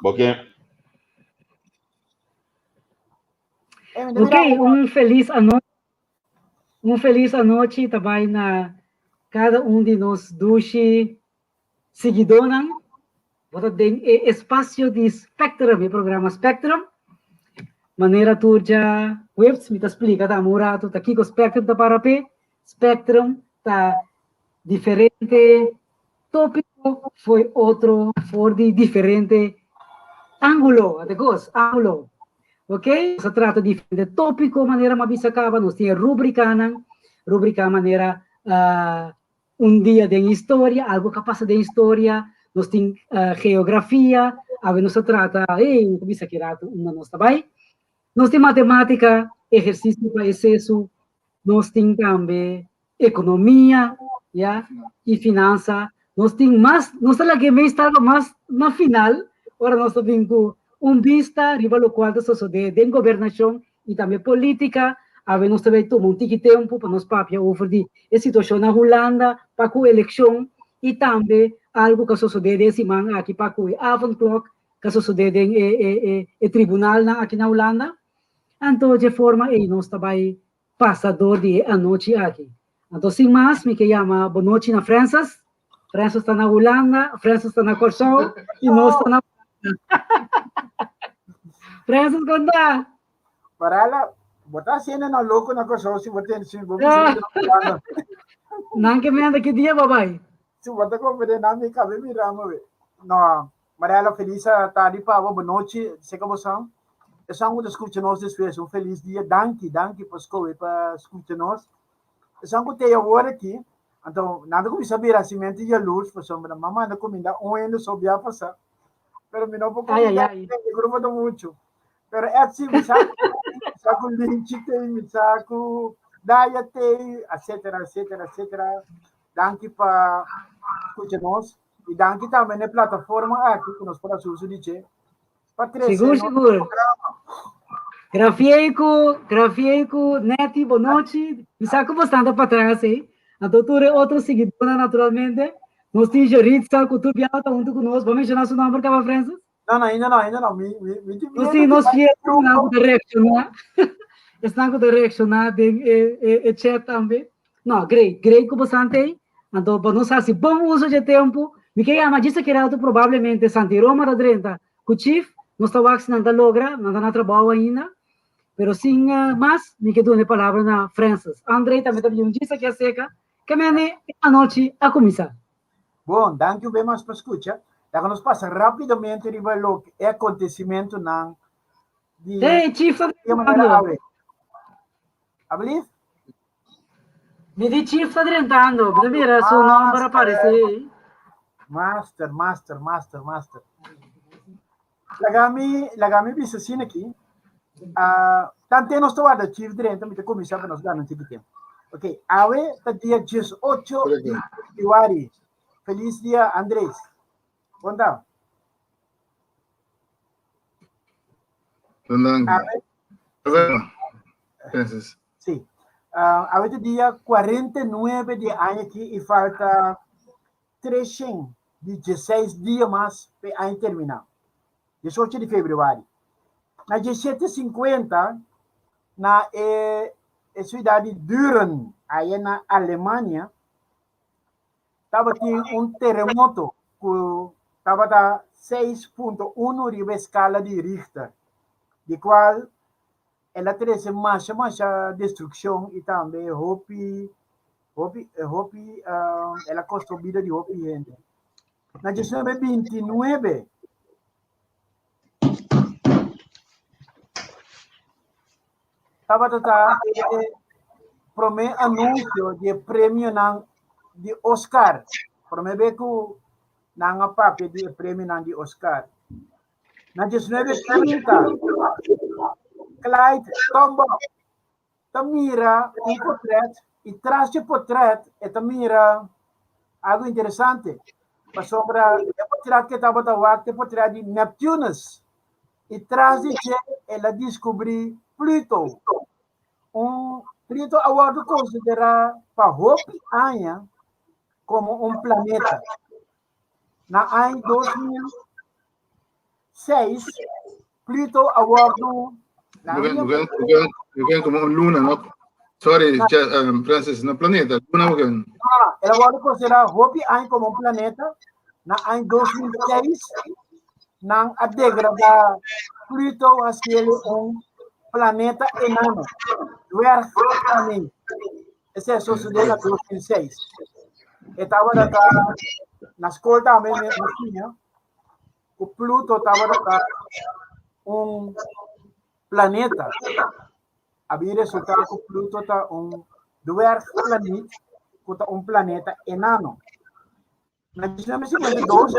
Bo ke? Ok, un felis anochi. Un felis anochi ta bai na kada un di nos dushi siguidónan. Bo ta den e espasio di Spectrum, e programa Spectrum. Manera tur dja webs mi ta splika tambe un ratu ta kiko Spectrum ta para p'e. Spectrum ta diferente tópiko fo'i otro for di diferente ángulo, ate kos, ángulo. Ok, nos a trata diferente tópiko manera mi a bisa kaba, nos tin e rúbrikanan, rúbrika manera un dia den historia, algo ku a pasa den historia, nos tin geografia, awe nos a trata, ey, mi ta bisa ki rato unda nos ta bai. Nos tin matemátika, ehersisio pa e sesu, nos tin tambe ekonomia, ya, i finansa. Nos tin mas, nos ta laga e mes talba mas na final, ora nos ta bin ku un bista riba lokual ta sosodé den gobernashon i tambe polítika. Awe nos ta bai tuma un tiki tempu pa nos papia over di e situashon na Hulanda pa ku elekshon i tambe algu ku a sosodé den e siman aki pa ku e avondklok ku a sosodé den e tribunalnan aki na Hulanda. Anto dje forma ei nos ta bai pasa dor di e anochi aki. Anto sin mas mi ke yama bonochi na Francis. Francis ta na Hulanda, Francis ta na Kòrsou i nos ta na Hulanda. Francis kon ta? Parala, bo ta hasiendo nan loko na Kòrsou si bo ten si bo bisa na Hulanda. Nan ke menda ki dia bo bai? Si bo ta konfidé nan mi kabe mira mo be. No, Mariela, felis tardi pa bo, bonochi, seka bo san. Esan ku ta skucha nos despues, un felis dia. Danki, danki pa skohe pa skucha nos. Esan ku te awor aki, anto nan ta kuminsá bira hasimentu yalurs pasobra nan manda kuminda un hende so bia pasá. Pero mi no por Ai, ai, kuminda ai. e grupo ta muchu. Pero Etsy, mi sa ku mi sa ku Linchi tei, mi sa ku Daya tei, etcetera, etcetera, etcetera. Danki pa skucha nos. I danki tambe na e plataforma aki ku nos por hasi uso di dje pa trese Sigur, nos sigur. programa. Grafiei ku, Grafiei ku Netty, bonochi. Mi sa ku bo stanta patras ei. Anto tur e otro siguidónan naturalmente. Nos tin Jeritza ku tur biaha ta huntu ku nos. Bo a menshoná su nòmber kaba, Francis? No, no, ainda no, ainda no. Mi, mi, mi tin Nos miedo tin di nos bai fiel grupo. esnan ku ta reakshoná. Esnan ku ta reakshoná den e, e, e chat tambe. No, great, great ku bosnan t'ei. Anto pa nos hasi bon uso dje tempu, mi ke yama djis aki ratu probablemente Santi Roma ta drenta ku Chief, nos ta wak si nan ta logra, nan ta na trabou ainda. Pero sin mas, mi ke duna e palabra na Francis. André tambe ta bin un djis aki aserka, ke mende e anochi a kuminsá. Bon, danki un bes mas pa skucha. Laga nos pasa rápidamente riba loke e akontesimentunan di Hey, Chief ta di manera drentando. awe. Ablief? Mi di Chief ta drentando. Mi ta mira su nomber Master, aparece ei. master, master, master, master. Laga mi, laga mi bisa asina aki. Ah, tante nos ta warda Chief drenta, mi ta kuminsá pa nos gana un tiki tempu. Ok, awe ta dia 18 di februari. Felis dia, Andres. Bon ta? Dank. Awe, Francis. sí. Ah, awe ta dia 49 di aña aki i falta 316 dia mas pa e aña terminá. 18 di februari. Na 1750, na e, e siudat di Düren, aya na Alemania, tabatin un teremoto ku tabata 6.1 riba e skala di Richter, di kual el a trese masha masha destrukshon i tambe hopi hopi hopi el a kosto bida di hopi hende. Na 1929 tabata ta e promé anunsio di e premionan di Oscar. Promé be ku nan a papia di e premionan di Oscar. Na 1930, Clyde Tombaugh ta mira un potret i tras dje potret e ta mira algo interesante. Pasobra e potret ke tabata wak ta e potret di Neptunus i tras di dje el a diskubrí Pluto. Un Pluto a wòrdu konsiderá pa hopi aña komo un planeta. Na aña 2000. 2006, Pluto a wòrdu Bukan como un luna, no? Sorry, Francis, no planeta, luna bukan. Ah, el a wòrdu konsiderá hopi aña komo un planeta. Na aña 2006, nan a degradá Pluto hasiel un planeta enano, dwergplaneet. Esei a sosodé na 2006. E tabata ta na skol tambe mi a siña ku Pluto tabata un planeta. A bin resultá ku Pluto ta un dwergplaneet ku ta un planeta enano. Na 1952,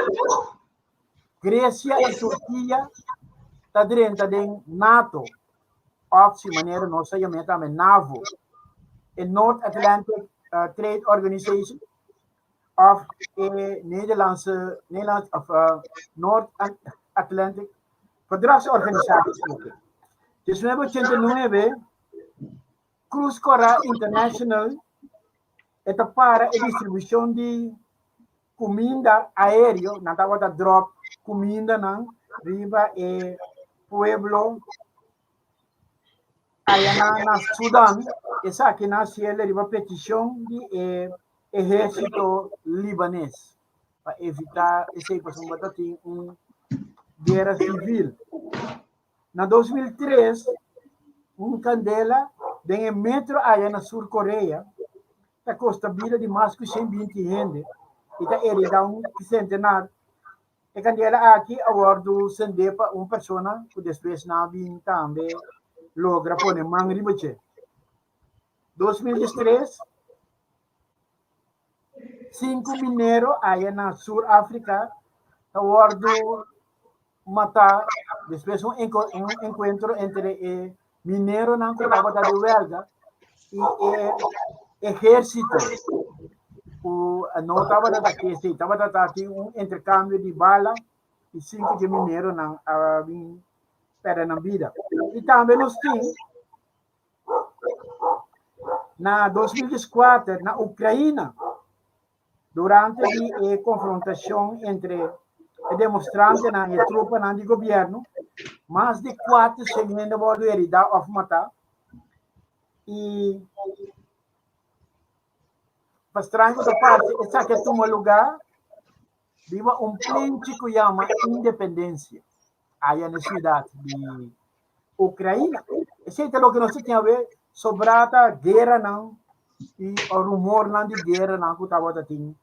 Grecia i Turkia ta drenta den nato, òf si manera nos ta yam'é tambe NAVO, e North Atlantic Trade Organization, òf e Nederlandse, Nederlands of Noord Atlantic Verdragsorganisatie. 1989, Cruz Cora International e ta para e distribushon di kuminda aéreo, nan tabata drop kumindanan riba e pueblo aya na, na Sudan. Esaki nan hasiel riba petishon di e ehérsito libanes pa evitá esei pasobra ta tin un guera sivil. Na 2003, un kandela den e metro aya na Sur Korea ta kosta bida di mas ku 120 hende i ta heridá un sentenar. E kandela aki a wòrdu sendé pa un persona ku despues nan a bin tambe logra pone man riba dje. 2013, Sinku minero aya na Sur Afrika ta wòrdu matá despues un enkuentro entre e mineronan ku tabata di wèlga i e ehérsito ku no tabata ta ke esei, tabata ta tin un interkambio di bala i sinku dje mineronan a bin pèrdè nan bida. I tambe nos tin Na 2014, na Ukraina, durante di e konfrontashon entre e demostrantenan i e trupanan di gobièrnu, mas di 400 hende wòrdu heridá òf matá. I pa straño ku ta parse, esaki a tuma lugá riba un plenchi ku yama Independensia, aya na e siudat di Ukraina. Esei ta loke nos ta tin awe, sobrá ta gueranan i rumornan di gueranan ku tabata tin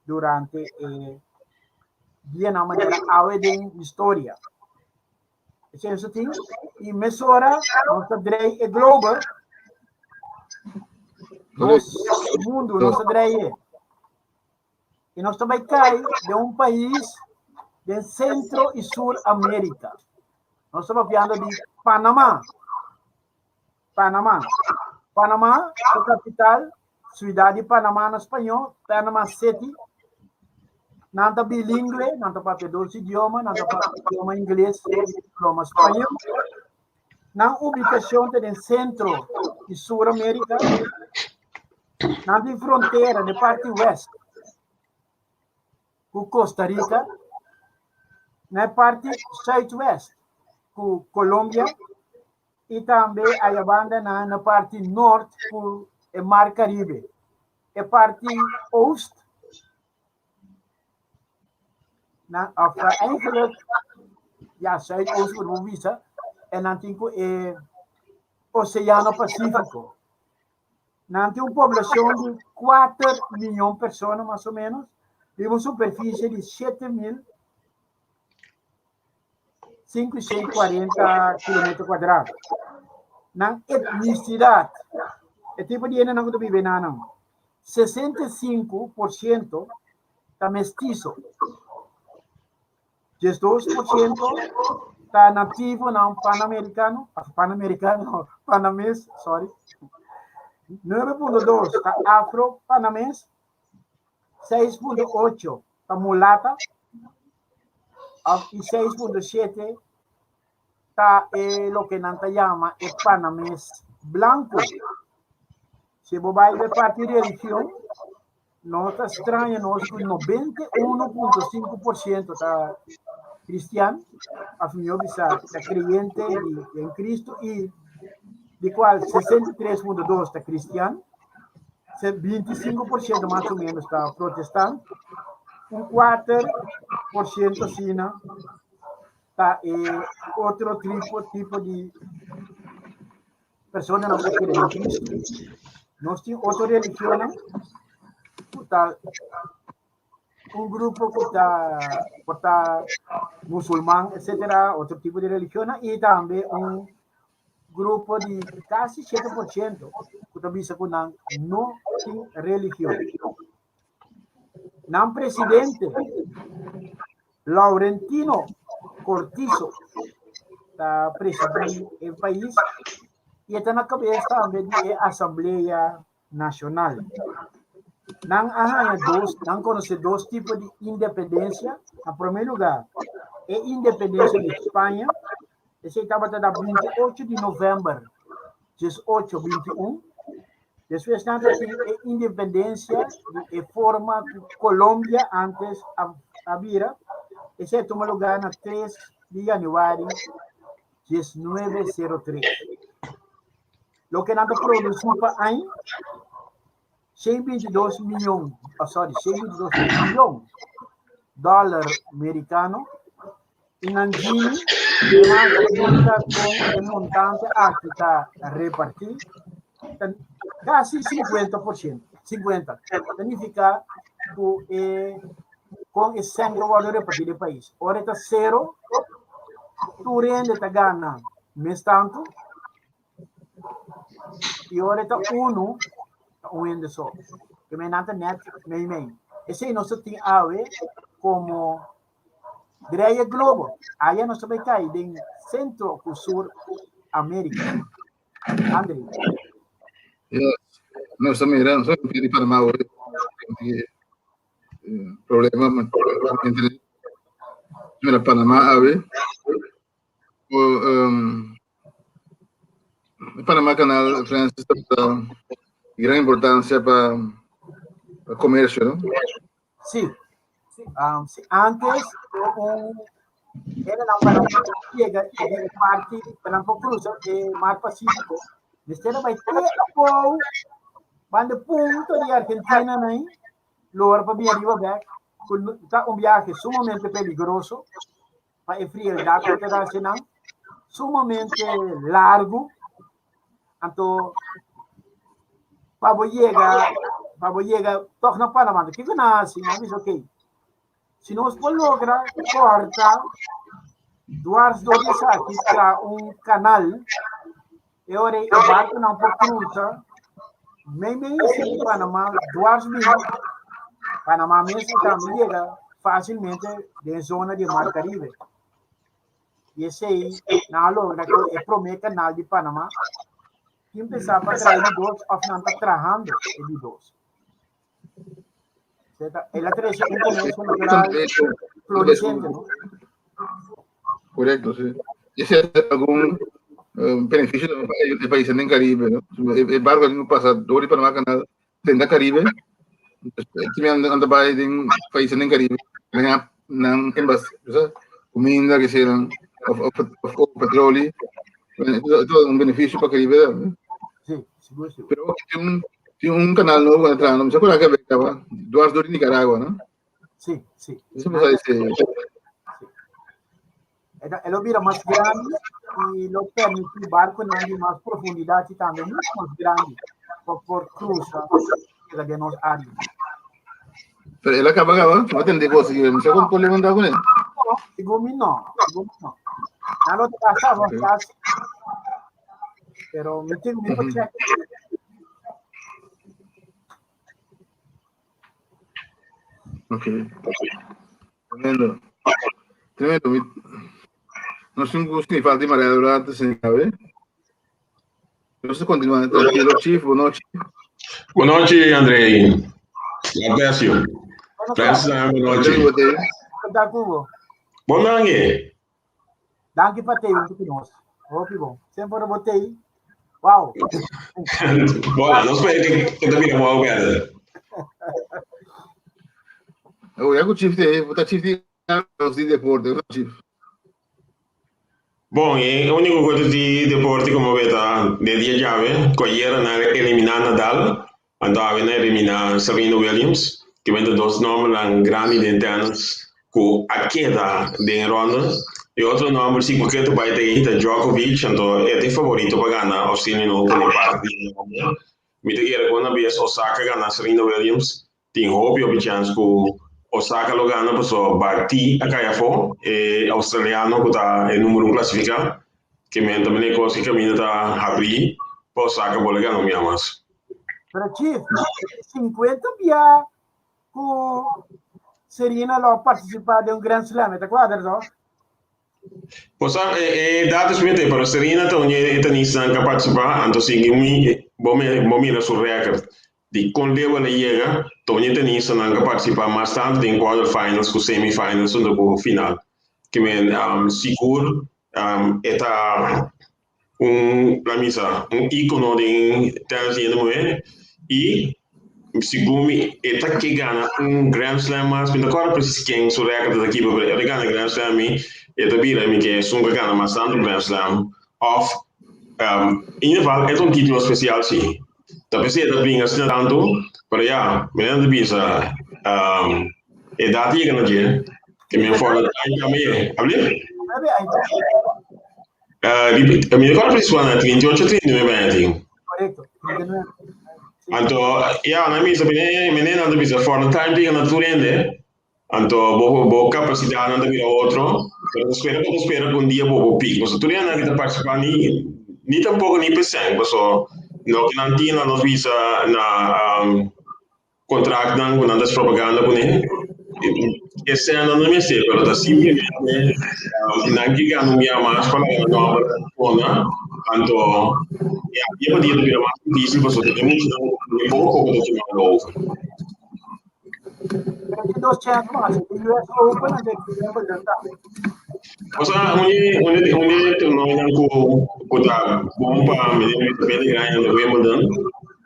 durante e dianan manera awe den historia. Esei nos ta tin i mesora nos ta drei e globe, nos mundu nos ta drei e. I nos ta bai kai den un pais den Sentro i Sur Amerika. Nos ta papiando di Panama. Panama. Panama, su kapital, Siudat di Panama na spañó, Panama City. Nan ta bilingwe, nan ta papia dos idioma, nan ta papia idioma ingles i idioma spañó. Nan ubikashon ta den Sentro i Sur Amerika. Nan tin frontera den parti west ku Costa Rica, na e parti zuidwest ku Colombia i tambe ayabanda na na parti nort ku e Mar Caribe. E parti oost na of eigenlijk ja zuidoost por bo bisa en nan tin ku e Oceano Pacifico. Nan tin un poblashon di kuater miyon persona mas o ménos riba un superfisie di 7540 kilometer kuadrá. Nan etnisidat, e tipo di hendenan ku ta biba einan, 65% ta mestiso. 12% ta nativonan panamerikano, panamerikano, panames, sorry. 9.2 ta afro-panames, 6.8 ta mulata i 6.7 ta e loke nan ta yama e panames blanko. Si bo bai e parti religion, No ta straña nos ku 91.5% ta kristian, òf mihó bisa ta kreyente di den Kristu i di kual 63.2 ta kristian, 25% mas o ménos ta protestant, un 4% asina ta e otro tipo tipo di personanan ku kere den Kristu. Nos tin otro religionnan ku ta un grupo ku ta por ta musulman, etcétera, otro tipo di religionnan i tambe un grupo di kasi 7% ku ta bisa ku nan no tin religion. Nan presidente Laurentino Cortizo ta presidí e pais i e ta na kabes tambe di e Asamblea Nashonal. Nan a haña dos, nan konosé dos tipo di independensia. Na promé lugá, e independensia di Spaña, esei tabata na 28 di novèmber 1821. Despues nan ta tin e independensia di e forma ku Colombia antes a, a bira. Esei a tuma lugá na 3 di yanüari 1903. Loke nan ta produsí pa aña, 122 miyon, oh sorry, 122 bilyon dòler merikano. I nan Gini, mas nunka kon e montante aki ta repartí, ta kasi 50%, 50. Ta nifiká ku e kon e sèn ta wòrdu repartí den pais. Ora e ta sero, tur hende ta gana mes tantu, i ora e ta unu, ta un hende so. Ke men nan ta nèt mei mei. Esei nos ta tin awe komo Drei e globo. Aya nos ta bai kai den Centro ku Sur Amerika. Andri. Yes. Nos ta mira, nos ta mira di Panama hoy. Problema entre mira Panama awe. O, um, Panama Canal, Francis, ta di gran importancia pa pa comercio, no? Sí. Um, sí. Antes, un, era nan para llega e parti, para nan por cruza e Mar Pacífico. Mester a bai te abou, van de punto di Argentina nai, lora pa bin arriba bek, ku ta un viaje sumamente peligroso. pa e frialdad ku ta hasi nan sumamente largu. Anto pa bo yega, pa bo yega tòg na Panama. Anto kiko nan hasi? Nan bisa okay, si nos por logra kòrta dwars dor di esaki tra un kanal, e ora e barkunan por krusa meimei esei di Panama dwars bin Panama mes i tambe yega fásilmente den zona di Mar Caribe. I esei nan a logra ku e promé kanal di Panama tin pensá pa traha e di dos òf nan ta trahando e di dos. El a trese un komersio natural florisente, no? Correcto, sí. Ese es algún beneficio de países en Caribe, ¿no? El barco no pasa door di Panamá Canal, tenda Caribe. Entonces, anda bay den países en Caribe, nan nan embas, comida que sean of, of, of, of petróleo. Esto es un beneficio para Caribe, ¿no? Sí, seguro, seguro. Pero tin un, tin un canal nuevo que entra, no me acuerdo que estaba, Duarte de Nicaragua, ¿no? Sí, sí. Eso me parece. Sí. E lo bira mas grandi i lo permití barkonan di mas profundidat i tambe muchu mas grandi pa por krusa yega den nos área. Pero el a kaba kaba, no tende kos aki, no sé kon por levantá kuné. No, segun mi no, segun mi no. Nan lo ta basta avanzá sí, pero mi tin mi por check. Ok. Tremendo. Tremendo. Mi, no sé un gusto ni falta de María Durante, señor. Nos ta continua tranquilo, Chief. Buenas noches. Buenas noches, André. God bless you. Francis, buenas noches. Bon noche. Danki pa tei huntu ku nos. Hopi bon. Semper bo tei. Wow. Bon, nos spera que ta bira wow better. Oh, ya ku Chief te, bo ta Chief di. Nos di deporte, Chief. Bon, e úniko kos di deporte ku mi weta den dia djawe, ku ayera nan a eliminá Nadal, anto awe nan a eliminá Serena Williams, ke men ta dos nòmbernan grandi den tènis ku a keda den e ronda. E otro nòmber si ku ke ta bai ta ei ta Djokovic, anto e ta e favorito pa gana Australian Open e parti di nòmber. Mi ta kere ku una bes Osaka gana Serena Williams, Tin hopi hopi chèns ku Osaka lo gana pasobra Barty a kai afó, e australiano ku ta e numero un klasifiká. Ke men ta mene kos ku kaminda ta habrí pa Osaka por a gana un bia mas. Pero Chief, 50 bia ku Serena lo a partisipá den un Grand Slam, e ta kuadra to? Bo sa, e dato es mete, pero Serena ta un e tenistanan ku a partisipá, anto sigui bo mira su rèkòrt Di kon leu el a yega, Tony tenistanan ka partisipá mas tantu den quarterfinals ku semifinals huntu ku final. Ke men sigur e ta un, la misa, un íkono den tènis di hende muhé i segun mi e ta ke gana un Grand Slam mas. Mi no kòrda presis ken su rèkòrt ta kiba, pero el a gana Grand Slam i e ta bira mi ke esun ku a gana mas tantu Grand Slam òf in ieder geval e ta un título spesial si. Ta p'esei e ta bringa asina tantu, pero ya, mi nan ta bisa, edat yega na dje, ke mi a forda aña tambe ye. Abli? Mi no kòrda presis kuantu, 38 o 39 aña tin. Anto, ya, nan bisa, mi nan ta bisa, forda time ta yega na tur hende, Anto bo bo kapasidatnan ta bira otro, pero ta spera bo ta spera ku un dia bo por pik. Pasobra tur hende ku ta partisipá ni ni tampoko ni p'esei, pasobra loke nan tin nan nos bisa na kontraktnan ku nan ta hasi propaganda kuné, esei nan no mester, pero ta simplemente nan ke gana un bia mas pa laga nan nòmber pona, anto ya dia pa dia ta bira mas difísil pasobra tin muchanan ku poko poko ta tumando over. Pero tin dos chance mas, e US Open en de Wimbledon tambe. Osea, un di un di un di torneonan ku ku ta bon pa meneer Bene Granja na Wimbledon,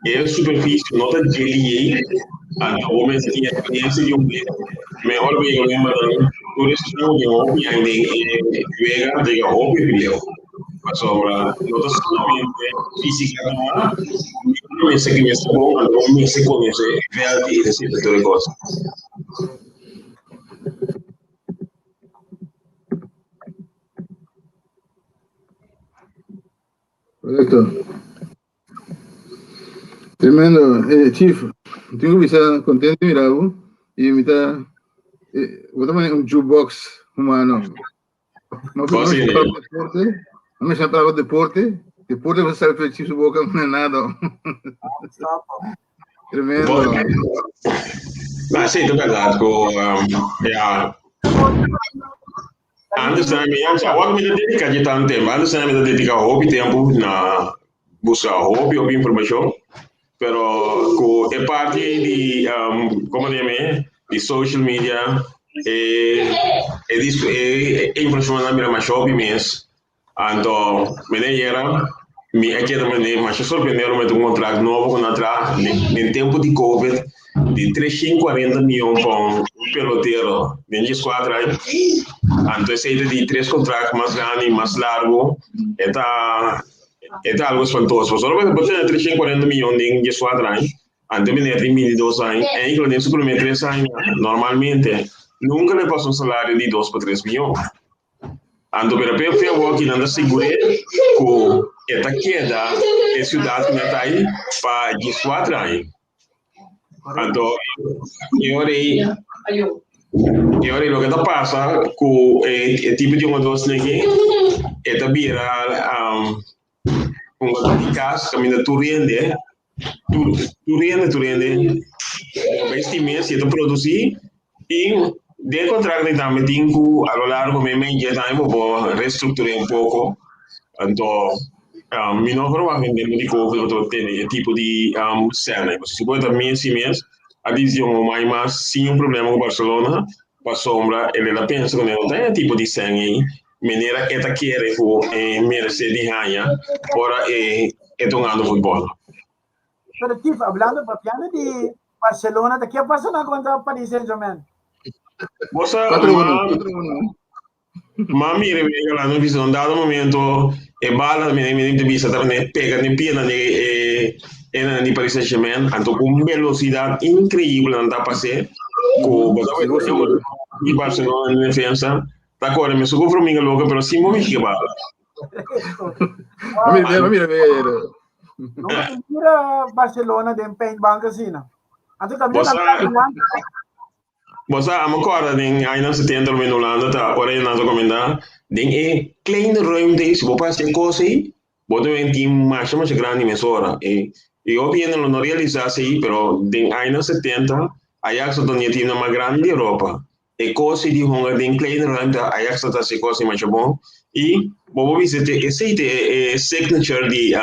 e superficie no ta djeliei, anto bo mester tin experiencia di un bes. Mehor bo yega Wimbledon, tur esnan ku tin hopi aña den e wega ta yega hopi leu. Pasobra no ta solamente física numa, mi mester ki mester bon, anto mi mester conoce e veld y esei tur e cos. Correcto. Tremendo. Eh, Chief, tengo que bisa contento mira bo y mi ta eh, bo ta un jukebox humano. No, no me deporte. No me para deporte. Deporte no sabe que su boca no es nada. Tremendo. Maar sí, ta verdad ku ja. Antes na mi antes awor mi ta dedica dje tantu tempu. Antes na mi ta dedica hopi tempu na busca hopi hopi informashon. Pero ku e parti di um, como te llama? Di social media e e dis e e informashonnan a bira masha hopi mes. Anto mene ayera mi a keda mene masha sorprende ora mi ta un kontrakt nobo ku nan a traha den den tempu di covid di 340 miyon pa un pelotero den dieskuater aña. Anto esei ta di tres kontrakt mas grandi mas largu e ta E ta algo espantoso. Pasobra bo tene 340 miyon den 14 aña, antes meneer tin 22 aña, enkele den su primer 3 aña, normalmente, nunca le pasa un salario di 2 pa 3 miyon. Anto pero pe fe awor ki nan ta sigur'é ku e ta keda e siudat ku nan ta ei pa 14 aña. Anto, e ora ei, e ora ei loke ta pasa ku e, e tipo di hungadósnan aki, e ta bira um, hungadó di kas kaminda tur hende, tur, tur hende, tur hende, bai stim'é si e ta produsí i den kontrakt ei tambe tin ku a lo largo meimei dje tambe bo por restruktur'é un poko. Anto, mi no verwagt den tempo di Covid bo ta tene e tipo di sèna. Pasobra si bo ta mes i mes a disi un homai mas sin un problema ku Barcelona, pasobra el a pensa ku no ta e tipo di sèn ei manera e ta kere ku e meresé di haña ora e ta hungando futbòl. Pero Chief, hablando, papiando di Barcelona, ta ke a pasa na kontra Paris Saint-Germain? Bosa, 4-1, ma, 4-1. ma mira wega la no bisa un dado momento e bala mi mi te bisa ta ne pega ne pia ne e e na di Paris Saint-Germain anto con velocidad increíble nan ta pase ku bosa Seguro, seguro. di Barcelona en defensa ta corre me su formiga loca pero sin bo que bala. Mira, mira, mira. No mira Barcelona den paintbank asina. Anto también Bosa Bosa a mi kòrda den añanan setenta lo mi na Hulanda ta ora e nan ta komendá den e kleine ruimte ei si bo por hasi e kos ei bo ta wen tin masha masha grandi mesora e i hopi hende lo no realisá esei pero den añanan setenta Ajax ta tene e timnan mas grandi di Europa e kos ei di hunga den kleine ruimte Ajax ta hasi e kos ei masha bon i bo por bisa te esei ta e signature di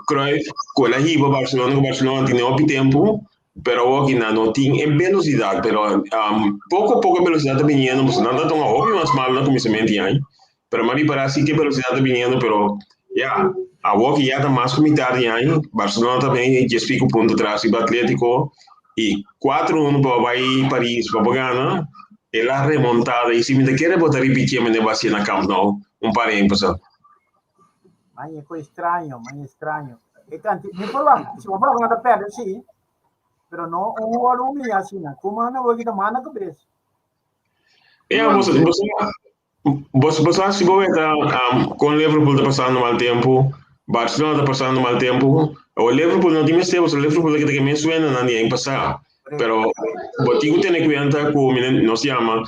Cruyff ku el a hiba Barcelona ku Barcelona tene hopi tempu Pero awor ki nan no tin e velocidad, pero um, poco a poco e velocidad ta viniendo, pasobra nan ta tuma hopi mas malo na kuminsamentu di aña, pero mi a ripará si ku e velocidad ta viniendo, pero ya, awor ki ya ta mas ku mitad di aña, Barcelona ta bin djes pico punto atras riba Atletico, i cuatro uno pa bai Paris pa bo gana, e la remontada, i si mi ta kere bo ta ripitié manera bo hasié na Camp Nou un par di aña pasá. Maña ko extraño, maña extraño. E kanti, mi por wak, si bo por wak ta perde sí, pero no un gol un mi asina. Kuma na bo kita mana kabes. Ja, bos, bos, bos, bos si bo weta um, con Liverpool ta pasando mal tempo, Barcelona ta pasando mal tempo, o Liverpool no tin mester, o Liverpool ta kita mes suena nan di aña pasá. Pero bo tin ku tene cuenta ku nos llama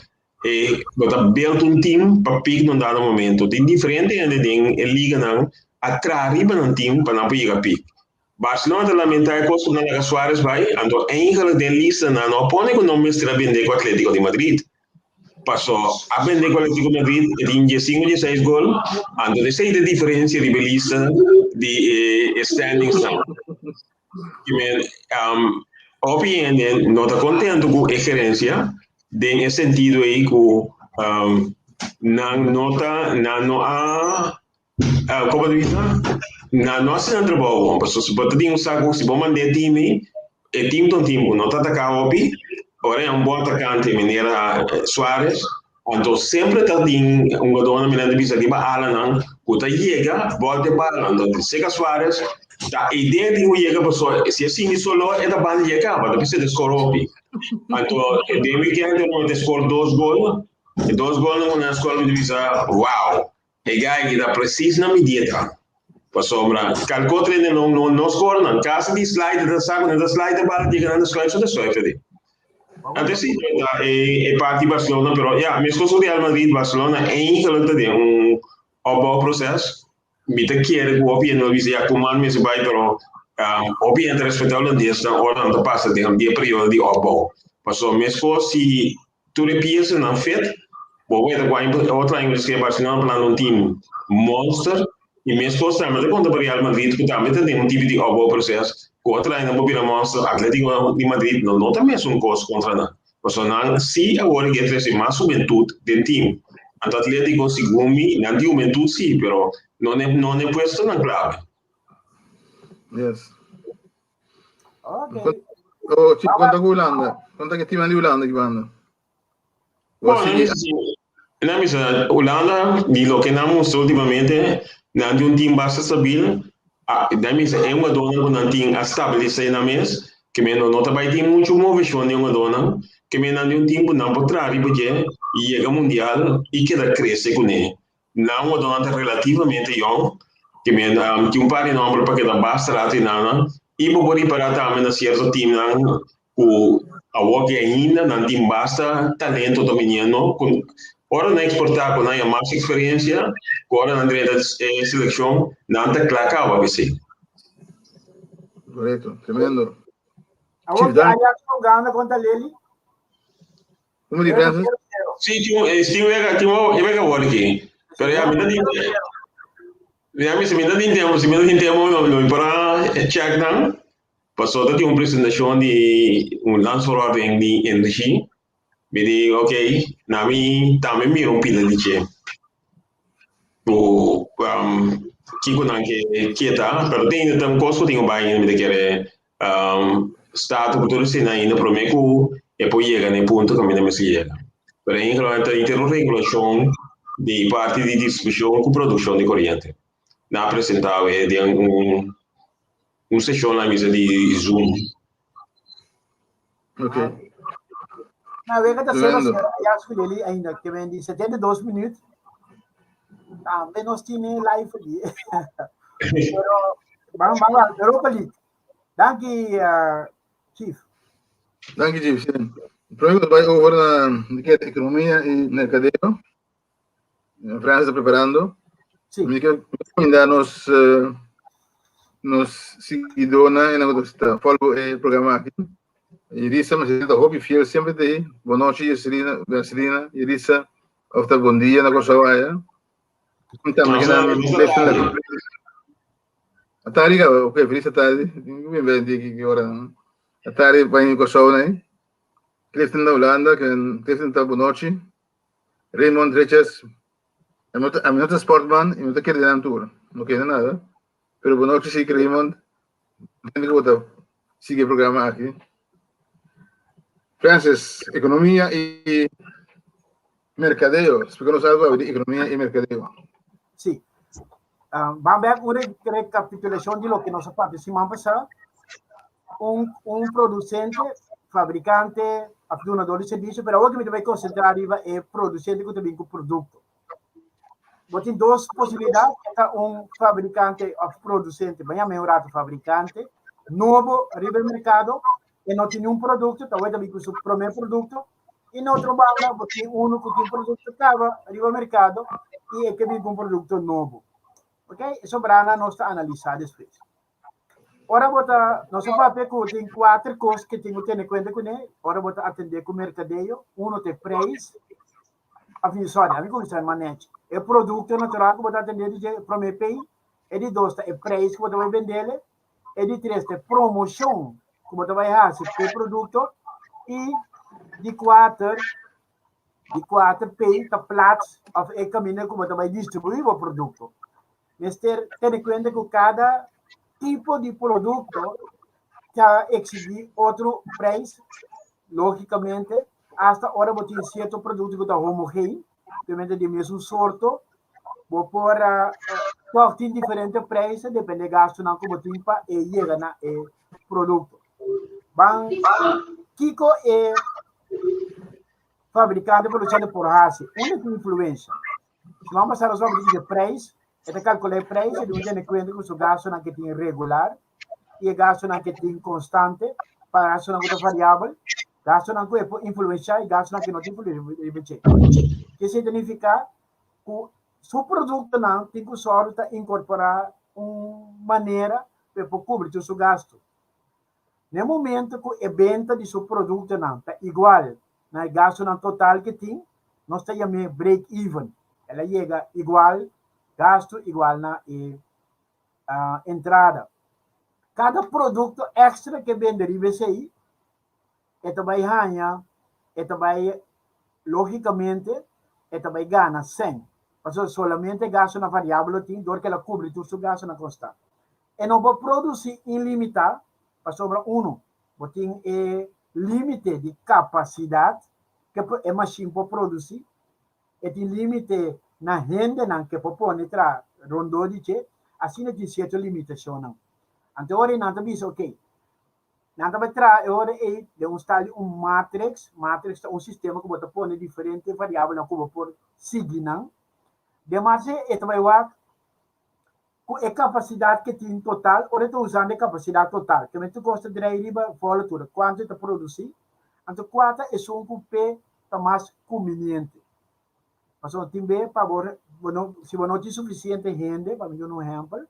E bo ta build un team pa pick na un dado momento. Tin diferente hende den e liganan a traha riba nan team pa nan por yega pick. Barcelona ta lamenta e cos cu nan laga Suarez bay, anto eigenlijk den lista nan no a pone cu nan mester a bende cu Atletico di Madrid. Paso a bende cu Atletico Madrid e tin diesinco dieseis gol, anto esey ta e diferencia riba e lista di e standings nan. Hopi hende no ta contento cu e gerencia den e sentido ei cu nan no ta, nan no a, como ta bisa? Nan no a haci nan trabou bon, pasobra si bo ta tin un saco, si bo manda e team ei, e team ta un team cu no ta ataca hopi, ora e un bon atacante manera Suarez, Anto semper ta tin un jugadornan mi nan ta bisa riba alanan ku ta yega bòlta e bala. Anto Seca Suarez ta idea di ku yega pasobra si e sinti solo e ta banda yega kaba ta bisa e ta score hopi. Anto den weekend e ta score dos gol, e dos golnan ku nan a score mi ta bisa wow e guy aki ta precies na mi dieta. Pasobra kalke otro hende no no no score nan. Kasi di slide ta sa ku nan ta slide e bala yega nan ta swipe so ta swipe di. Anto si ta e e parti Barcelona pero ya meskos ku Real Madrid Barcelona eigenlijk ta den un opbouwproces. Mi ta kere ku hopi hende lo bisa ya Koeman mester bai pero hopi hende ta respetá holandesnan ora nan ta pasa den e periodo di opbouw. Pasobra meskos si tur e piesanan fit bo weta ku aña otro aña ku Barcelona planta un team monster I meskos tambe ta konta pa Real Madrid ku tambe ta den un tipi di opbouwproces ku otro aña nan por bira monster. Atletico di Madrid no no ta mesun kos kontra nan pasobra nan si awor ke trese mas hubentut den team. Anto Atletico segun mi nan tin hubentut si pero no ne no ne puestonan clave. Yes. Okay. Oh, chico, konta ku Hulanda. Konta ke team di Hulanda ki banda. Bon, nan bisa Hulanda, di loke nan mustra ultimamente, nan tin un team basta stabil. Nan bisa e hugadornan ku nan tin a stabilisá nan mes, ke men no ta bai tin muchu moveshon di e hugadornan, ke men nan tin un team ku nan por traha riba dje i yega mundial i keda krese kuné. Nan hugadornan ta relativamente yòn, ke men tin un par di nòmber pa keda basta rato einan, i bo por ripará tambe na sierto teamnan ku awor ki ainda nan tin basta talento ta biniendo ku ora nan eksportá ku nan ya mas eksperensia ku ora nan drenta e selekshon nan ta kla kaba p'esei. Korekto, tremendo. Awor ki Ajax ta hugando kontra Lely. Como di Francis? Sí, tin wega, tin wega awor aki. Pero ya mi ta tin ya mi si mi ta tin tempo, si mi ta tin tempo lo mi por a check nan. Paso ta tin un presentacion di un landsverordening di energie. Mi di ok, na mi tambe mira un pida di dje. Ku um, kiko nan ke ke ta, pero tin ta un kos ku tin ku bai ainda mi ta kere um, stato ku tur esei ainda prome ku. e por yega na e punto kaminda mester yega. Pero eigenlijk ta inter un regulashon di parti di distribushon ku produkshon di koriente. Nan a presentá awe den un un seshon nan bisa di Zoom. Ok. Na wega ta cero Tremendo. cero Ajax ku Lely ainda ke men di 72 minuut. Tambe nos tiene live di. Pero vamos vamos Europa League. Danki uh, Chief. Danki, Chief. Sí. Prome ku bai over na di ke ekonomia i merkadeo. Frans ta preparando. Sí. Mi ke recomendá nos eh, nos seguidornan en ku ta follow e programa aki. Irisa, mi ta hopi fiel sempre te aí. Boa noite, Irina, Irina, Irisa. Of ta bom dia na Kòrsou aya. Tambe Nos na nos ta tarde. Atari ka, ok, feliz tarde. Mi ben di ki ora. Atari pa in Kòrsou nai. Clifton na Holanda, Clifton ta boa noite. Raymond Richards, ami no ta sportman y no ta kere nan tur, no kere nada. Pero bo nochi si Raymond, entiendo ku bo ta sigui e programa aki. Francis, ekonomia y merkadeo. Splika nos algo di ekonomia y merkadeo. Sí. Um, van bek un recapitulacion di loke nos a papia siman pasá. Un, un producente, fabricante, of dunador di servicio, pero awor ku mi ta bai concentrá riba e producente ku ta bin ku producto. Bo tin dos posibilidad, ta un fabricante of producente, ban yama un rato fabricante, nobo riba e mercado, e no tin un producto, ta bin ku su primer producto, y na otro banda bo tin uno ku tin producto kaba riba mercado y e ke bin ku un producto nobo. Ok? Eso brana nos ta analisá despues. Ora bo ta, nos a papia ku tin kuater kos ku tin ku tene kuenta kuné, ora bo ta atendé ku merkadeo. Uno ta e preis, afin sorry, ami kuminsá manech. E produkto natural ku bo ta atendé di dje, promé pei. E di dos ta e preis ku bo ta bai bendele. E di tres ta e promoshon ku bo ta bai hasi ku e produkto. I di kuater, di kuater pei ta plats òf e kaminda ku bo ta bai distribuí bo produkto. Mester tene kuenta ku kada tipo di produkto ta eksigí otro preis, lógikamente, asta ora bo tin sierto produkto ku ta homogeen, obviamente di mesun sorto, bo por tòg tin diferente preis depende gastunan ku bo tin pa e yega na e produkto. Ban kiko e fabrikante produsente por hasi? Unda tin influensha? Si vamos pasar nos vamos dice prijs, e ta calcula e prijs e debe tene cuenta cu su gastonan que tin regular y e gastonan que tin constante, pa gastonan cu ta variabel, gastonan cu e por influencia y gastonan que no ta influencia. Ke significa cu su productonan tin cu sòru ta incorpora un manera pa e por cubri tur su gasto. Na e momento ku e benta di su produktonan ta igual na e gastunan total ke tin, nos ta yam'é break even. El a yega igual gastu igual na e entrada. Kada produkto èkstra ke bende riba esei, e ta bai haña, e ta bai lógikamente e ta bai gana sèn. Pasobra solamente e gastunan variabel lo tin dor ku el a kubri tur su gastunan konstant. E no por produsí ilimitá pasobra unu, bo tin e límite di kapasidat ke e mashin por produsí, e tin límite na hendenan ke por pone tra rondó di dje, asina tin sierto limitashonnan. Anto ora ei nan ta bisa oke, nan ta bai traha e ora ei den un stal di un matrix, matrix ta un sistema ku bo ta pone diferente variabelnan ku bo por sigui nan, demas e ta bai wak Ku e kapasidat ke tin total, ora e ta usando e kapasidat total, ke mester kosta drei riba vola tur, kuantu e ta produsí, anto kua ta esun ku p'e ta mas kumbiniente. Pasobra tin be pa bo, bo no, si bo no tin sufisiente hende, pa mi duna un ehèmpel,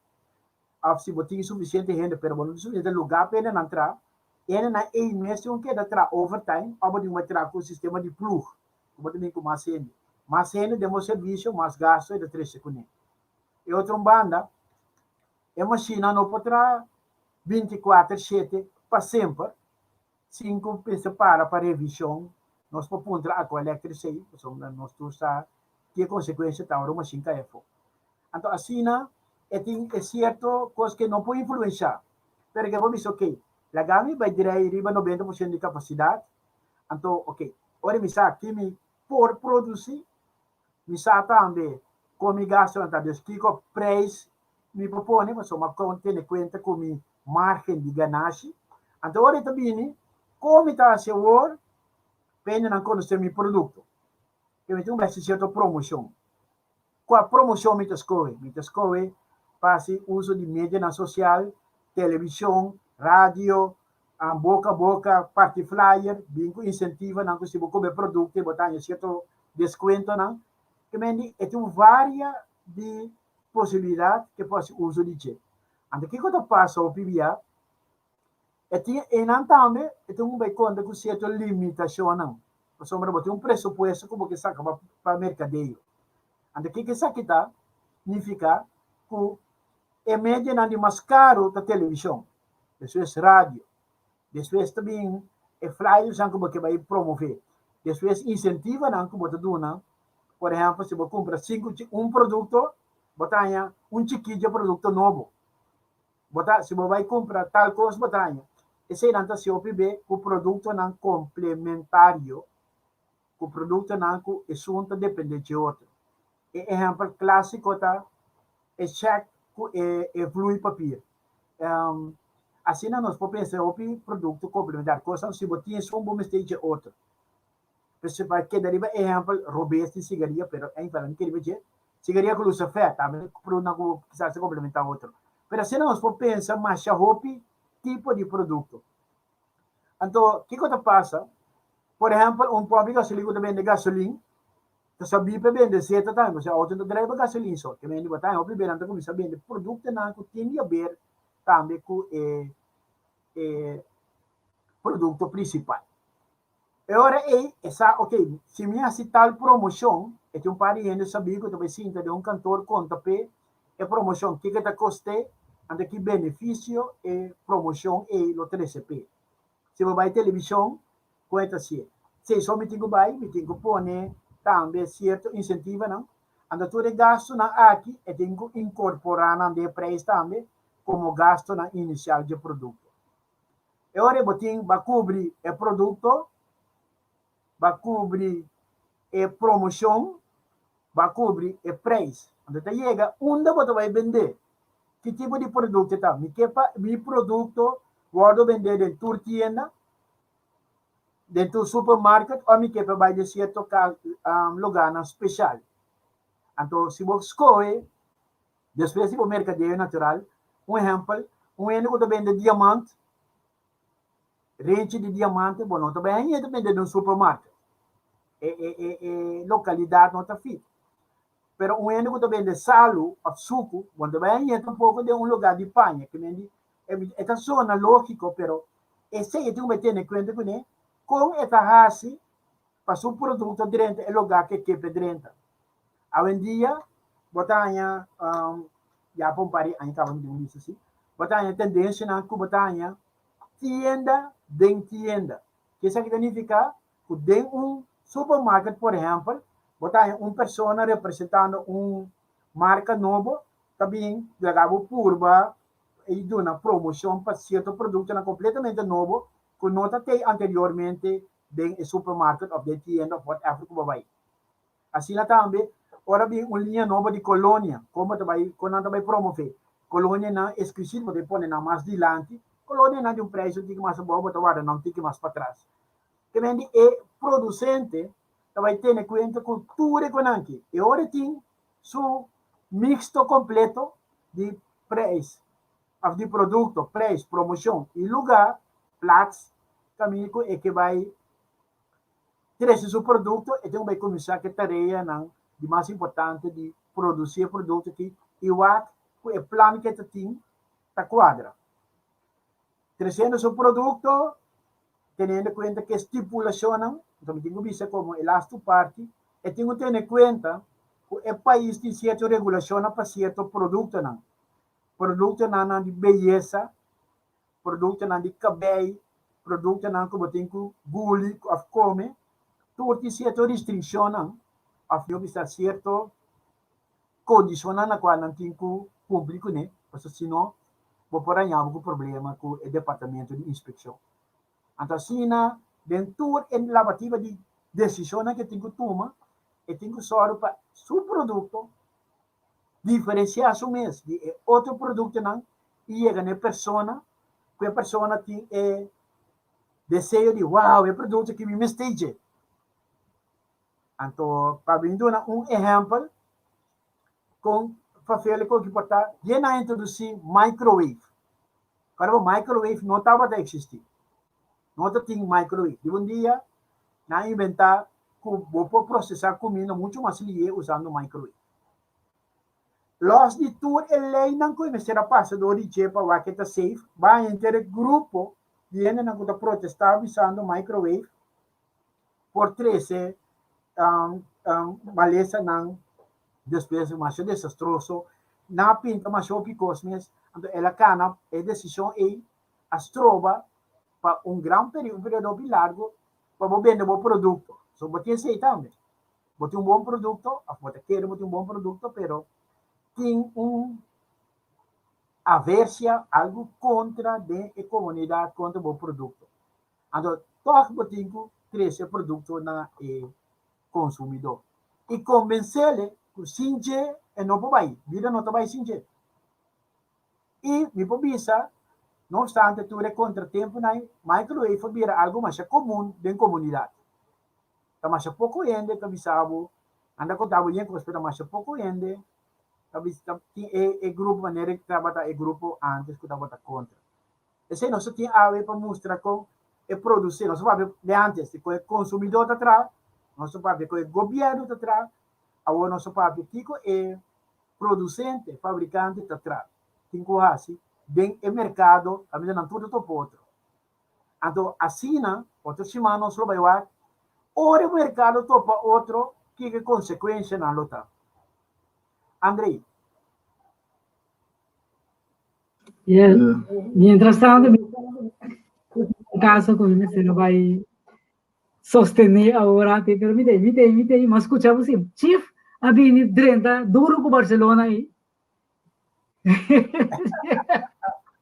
òf si bo tin sufisiente hende pero bo no tin sufisiente lugá pa hendenan traha, e hendenan ei mes tin ku keda traha overtime òf bo tin ku bai traha ku un sistema di ploeg, ku bo ta bin ku mas hende. Mas hende den bo servisio, mas gastu e ta trese kuné. E otro un banda, e mashina no por traha 24 shete pa semper sin ku mester para pa revishon. Nos por puntra Aqualectric pasobra nos tur sa ki e konsekuensia ta ora un mashin kai afó. Anto asina e tin e sierto kos ke no por influenshá, pero ke por bisa ok, laga mi bai drei riba 90% di kapasidat. Anto, ok, ora mi sa ki mi por produsí, mi sa tambe kon mi gastunan ta, dus kiko preis mi por pone, pasobra mi a tene kuenta ku mi margen di ganashi. Anto ora e ta bini, kon mi ta hasi awor pa hendenan konosé mi produkto? Ke mi tin un bes sierto promoshon. Kua promoshon mi ta skohe? Mi ta skohe pa hasi uso di medianan sosial, televishon, radio, boka a boka, parti flyer, bin ku insentivonan ku si bo kumpra e produkto bo ta haña sierto deskuentonan. Ke men di e tin un varia di posibilidat ke por hasi uso di dje. Anto kiko ta pasa hopi bia? E tin einan tambe e tin un bai konta ku sierto limitashonnan, pasobra bo tin un presupuesto ku bo ke saka pa pa merkadeo. Anto kiko esaki ta nifiká? Ku e medianan di mas karu ta televishon, despues radio, despues ta bin e flyersnan ku bo ke bai promové, despues insentivonan ku bo ta duna, por ehèmpel si bo kumpra sinku un produkto bo ta haña un chikí dje produkto nobo. Bo ta, si bo bai kumpra tal kos bo ta haña. Eseinan ta sihopi be ku produktonan komplementario, ku produktonan ku esun ta depende dje otro. E ehèmpel klásiko ta e chèk ku e e vloeipapier. Asina nos por pensa hopi produkto komplementario, kosnan si bo tin esun bo mester dje otro. Pues pa keda riba ehèmpel robes di sigaria, pero èinkla no kere riba dje. Sigaria ku lusafè tambe produktonan ku kisas ta komplementá otro. Pero asina nos por pensa masha hopi tipo di produkto. Anto kiko ta pasa? Por ehèmpel un pòmp di gasolin ku ta bende gasolin ta sabí pa e bende zeta tambe, pasobra outo no ta drai pa gasolin so. Ke mende bo ta hopi bes nan ta kuminsá bende produktonan ku tin di haber tambe ku e e produkto prinsipal. E ora ei e sa, ok, si mi hasi tal promoshon, e tin un par di hende sabí ku ta bai sinta den un kantor konta p'e e promoshon, kiko ta kost'é, anto ki benefisio e promoshon ei lo trese p'e. Si bo bai televishon, kon e ta hasié? Si so mi tin ku bai, mi tin ku pone tambe sierto insentivonan, anto tur e gastunan aki e tin ku inkorporá nan den e preis tambe komo gastunan inisial dje produkto. E ora bo tin ba kubri e produkto, ba kubri e promoshon, ba kubri e preis. Anto ta yega unda bo ta bai bendé. Ki tipo di produkto ta? Mi ke pa mi produkto wòrdu bendé den tur tienda, den tur supermarket òf mi ke pa bai den sierto lugánan speshal. Anto si bo skohe Despues di bo merkadeo natural, un ehèmpel, un hende ku ta bende diamant, renchi di diamante, bo no ta bai hañ'é ta bende den un supermarket. E e e e lokalidat no ta fit. Pero un hende ku ta bende salu òf suku, bo no ta bai hañ'é tampoko den un lugá di paña. Ke men di, e ta sona lógiko, pero esei e tin ku bai tene kuenta kuné, kon e ta hasi pa su produkto drenta e lugá ku e ke p'e drenta. Awendia bo ta haña, ya pa un par di aña kaba mi tin un bisa si, bo ta haña tendensianan ku bo ta haña tienda den tienda. Ke esaki ta nifiká? Ku den un supermarket por ehèmpel bo ta haña un persona representando un marka nobo ta bin laga bo purba i duna promoshon pa sierto produktonan kompletamente nobo ku no ta tei anteriormente den e supermarket òf den tienda òf whatever ku bo bai. Asina tambe, ora bin un liña nobo di kolonia, kon bo ta bai, kon nan ta bai promové? Kolonianan esklusif bo ta pone nan mas dilanti, kolonianan di un preis un tiki mas abou bo ta warda nan un tiki mas patras. Ke men di e produsente ta bai tene kuenta ku tur e konan aki. E ora e tin su mixto kompleto di preis òf di produkto, preis, promoshon i lugá, plats, kaminda ku e ke bai trese su produkto, e tin ku bai kuminsá ku e tareanan di mas importante di produsí e produkto aki i wak ku e plan ku e ta tin ta kuadra. Tresiendo su produkto, teniendo kuenta ku e stipulashonnan, anto mi tin ku bisa komo e lastu parti, e tin ku tene kuenta ku e pais tin sierto regulashonnan pa sierto produktonan, produktonan di beyesa, produktonan di kabei, produktonan ku bo tin ku guli òf kome, tur tin sierto restringshonnan òf yo bisa sierto kondishonnan na kual nan tin ku kumpli kuné, pasobra si no bo por haña bo ku problema ku e departamento di inspekshon. Anto asina Den tur e labativa di desishonnan ku e tin ku tuma, e tin ku sòru pa su produkto diferensiá su mes di e otro produktonan i yega na e persona ku e persona tin e deseo di wow e produkto aki mi mester dje. Anto pa bin duna un ehèmpel kon fafel kon ki por ta, dje nan a introdusí microwave. Kòrda bo microwave no tabata eksistí. No ta tin microwave. Di un dia nan a inventá ku bo por prosesá kuminda muchu mas lihé usando microwave. Lòs di tur e leinan ku e mester a pasa dor di dje pa wak e ta safe, bai henter e grupo di hendenan ku ta protestá bisando microwave por trese malesanan despues masha desastroso. Nan a pinta masha hopi kos mes, anto el a kana e desishon ei a stroba pa un gran periodo, un periodo hopi largo pa bo bende bo produkto. So bo tin esei tambe. Bo tin un bon produkto of bo ta kere bo tin un bon produkto pero tin un aversia, algu kontra den e komunidat kontra bo produkto. Anto tòg bo tin ku trese e produkto na e konsumidó i kombensele ku sin dje e no por bai, bida no ta bai sin dje. I mi por bisa, no obstante tur e kontratempunan, microwave a bira algu masha komun den komunidat. Ta masha poko hende ta bisa bo, anda konta bo yen kos, pero ta masha poko hende ta bisa, ta tin e e grupo manera ku tabata e grupo antes ku tabata kontra. Esei nos ta tin awe pa mustra kon e produsé, nos ta papia de antes di kon e konsumidó ta traha, nos ta papia kon e gobièrnu ta traha, awor nos ta papia kiko e producente, fabricante ta tra tin cu haci den e mercado caminda nan tur ta topa otro. Anto asina otro siman nos lo bay wak ora e mercado topa otro kiko e consecuencianan lo ta. Andrei. Yes. Mientras tanto, mi caso cu mi mester a bay sostené awor aki, pero mi ta mi ta mi ta mi a skucha bo si Chief a bini drenta duro ku Barcelona ei.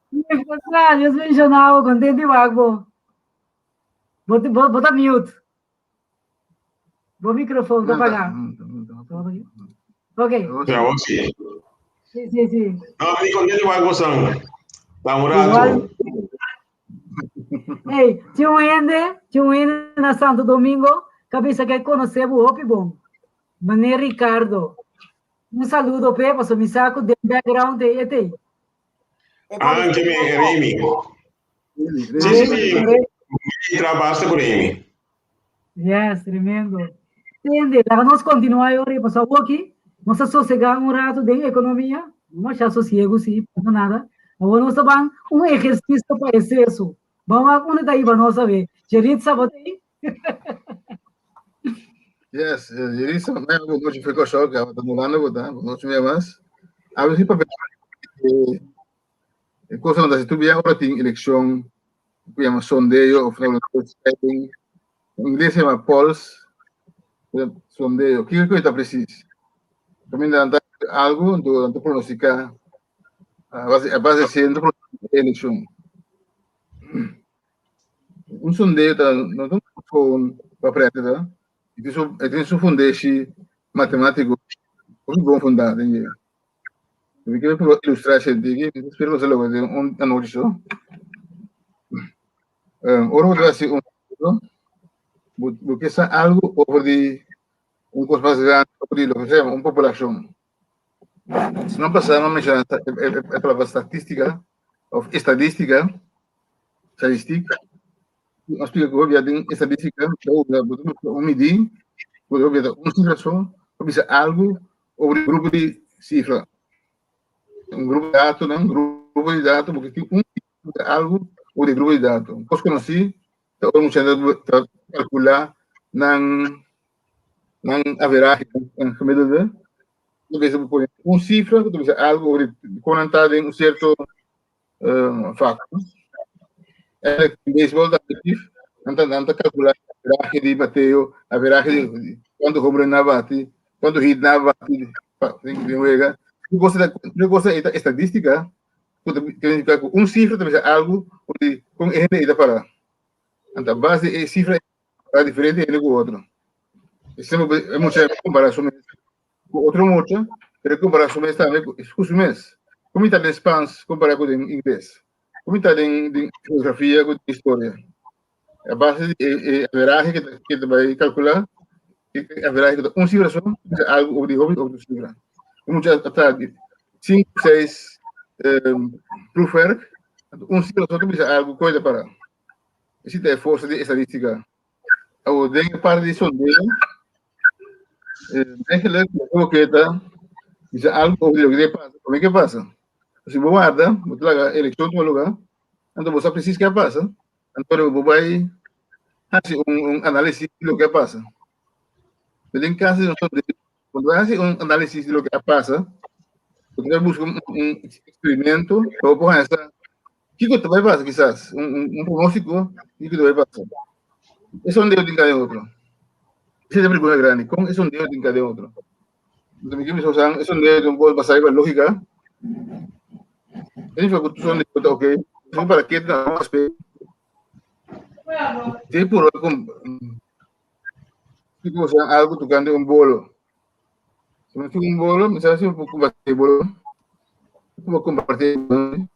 Chief, kontra, Dios bendiciona bo, contento di wak bo. Bo, bo, bo ta mute. Bo microfoon ta pagá. Ok. Ja, hoor, sí. Sí, sí, sí. No, mi contento di wak bo san. Ta un rato. Hey, tin un hende, tin un hende na Santo Domingo ka bisa ke konosé bo hopi bon. Meneer Ricardo. Un saludo p'e, pasobra mi sa ku den background ei e t'ei. Ah, ke mi, Remy. Sí, sí, sí. Mi traha basta ku Remy. Yes, tremendo. Tende, laga nos kontinuá e ora ei, pasobra awoki nos a sosegá un ratu den ekonomia, no masha sosiegu sí, pasa nada. Awor nos ta ban un ehersisio pa e sesu. Ban wak unda ta hiba nos awe. Jeritza, bo ta ei? Yes, Jeritza, mei bo nochi foi Kòrsou, ke tabata Hulanda bo ta, bo nochi mei mas. Awe si papia e kosanan ta si tur bia ora tin elekshon ku yama sondeo of na peiling, na ingles yama polls, sondeo. Kiko ku e ta presis? Kaminda nan ta algu, anto nan ta pronostika a base a base di nan ta pronostika e elekshon. Un sondeo ta no ta un phone pa prete ta, e tin su e tin su fundeshi matematiko hopi bon fundá den dje. Mi quiero puro ilustrar ese digi, mi espero que se lo den un anochi so. Ora bo ta hasi un bo bo ke sa algo over di un kos mas grandi over di loke se yama un populashon. Siman pasá mi a menshoná e palabra statistica of estadistica, statistiek. Mi a splika ku hopi den estadistica ta usa bo ta busca un midí ku hopi ta un sifra so pa bisa algo over di grupo di sifra. Un grupo di datonan, grupo di dato, bo ke tin un sifra algo over di grupo di dato. Un kos konosí ta ora mucha ta kalkulá nan nan averahe, nan gemiddelde. Bo ta bisa pone un sifra ku ta bisa algo over di kon nan ta den un sierto facto. En baseball ta actief, nan ta nan ta calcula averaje di bateo, averaje di cuanto home run na bati, cuanto hit na bati den wega. Tur cosa tur cosa ei ta estadística ku ta significa ku un cifra ta bisa algo di kon e hende ei ta para. Anto a base di e sifra ta diferente hende ku otro. E semper e mucha kompara su mes ku otro mucha, pero e kompara su mes tambe ku su mes. Ku mi ta den Spans kompara ku den Ingles? Ku mi ta den den geografia ku den historia? A base di e averahe ku ta ku ta bai kalkulá, e averahe ku ta un sifra so, bisa algu over di hopi otro sifra. E mucha a traha di sinku, seis proefwerk, anto un sifra so ta bisa algu ku ta para. Esei ta e forsa di estadística. Awor den e parti di sondeo, eigenlijk lo ke ta bisa algu over di loke ta pasa, promé ke pasa. Si bo warda, bo ta laga elekshon tuma lugá, anto bo sa presis ke a pasa, anto bo bai hasi un un análisis di loke a pasa. Pero den kaso di un sondeo, cuando bo hasi un análisis di loke a pasa, bo ta busca un un eksperimento pa bo por haña sa kiko ta bai pasa kisas, un un un pronóstiko di kiko ta bai pasa. E sondeo tin kada otro. Esa es e pregunta grandi, kon e sondeo tin kada otro? Anto mi ke bisa boso, e sondeo tin un kos basá riba lógika. E ku tur sondeo ta oké, sino para ke ta un aspekto. Te puro kon tipo boso algu tokante un bolo. Si mi tin un bolo, mi sa si mi por kompartí e bolo. Mi por kompartí e bolo.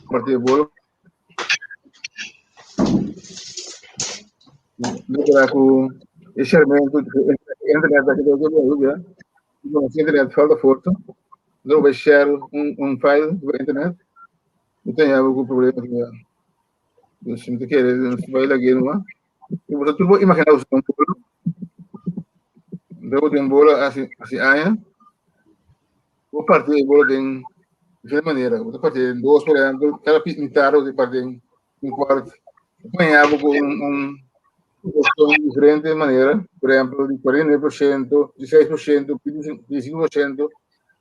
Kompartí e bolo. Mi keda ku e shermentu internet aki ta keda internet falta forsa. Enton bo bai share un file riba internet, bo ta haña bo ku problema tambe. Dus mi ta kere nos bai lag'é numa. I bo ta tur por imaginá bo un bolo. Enton bo tin un bolo hasi hasi aña. Bo parti e bolo den diferente manera. Bo ta parti den dos, por ehèmpel, kada mitar bo ta parti den un kuart. Bo por haña bo ku un un proporshon di diferente manera. Por ehèmpel, di 49%, di 6%, 25%.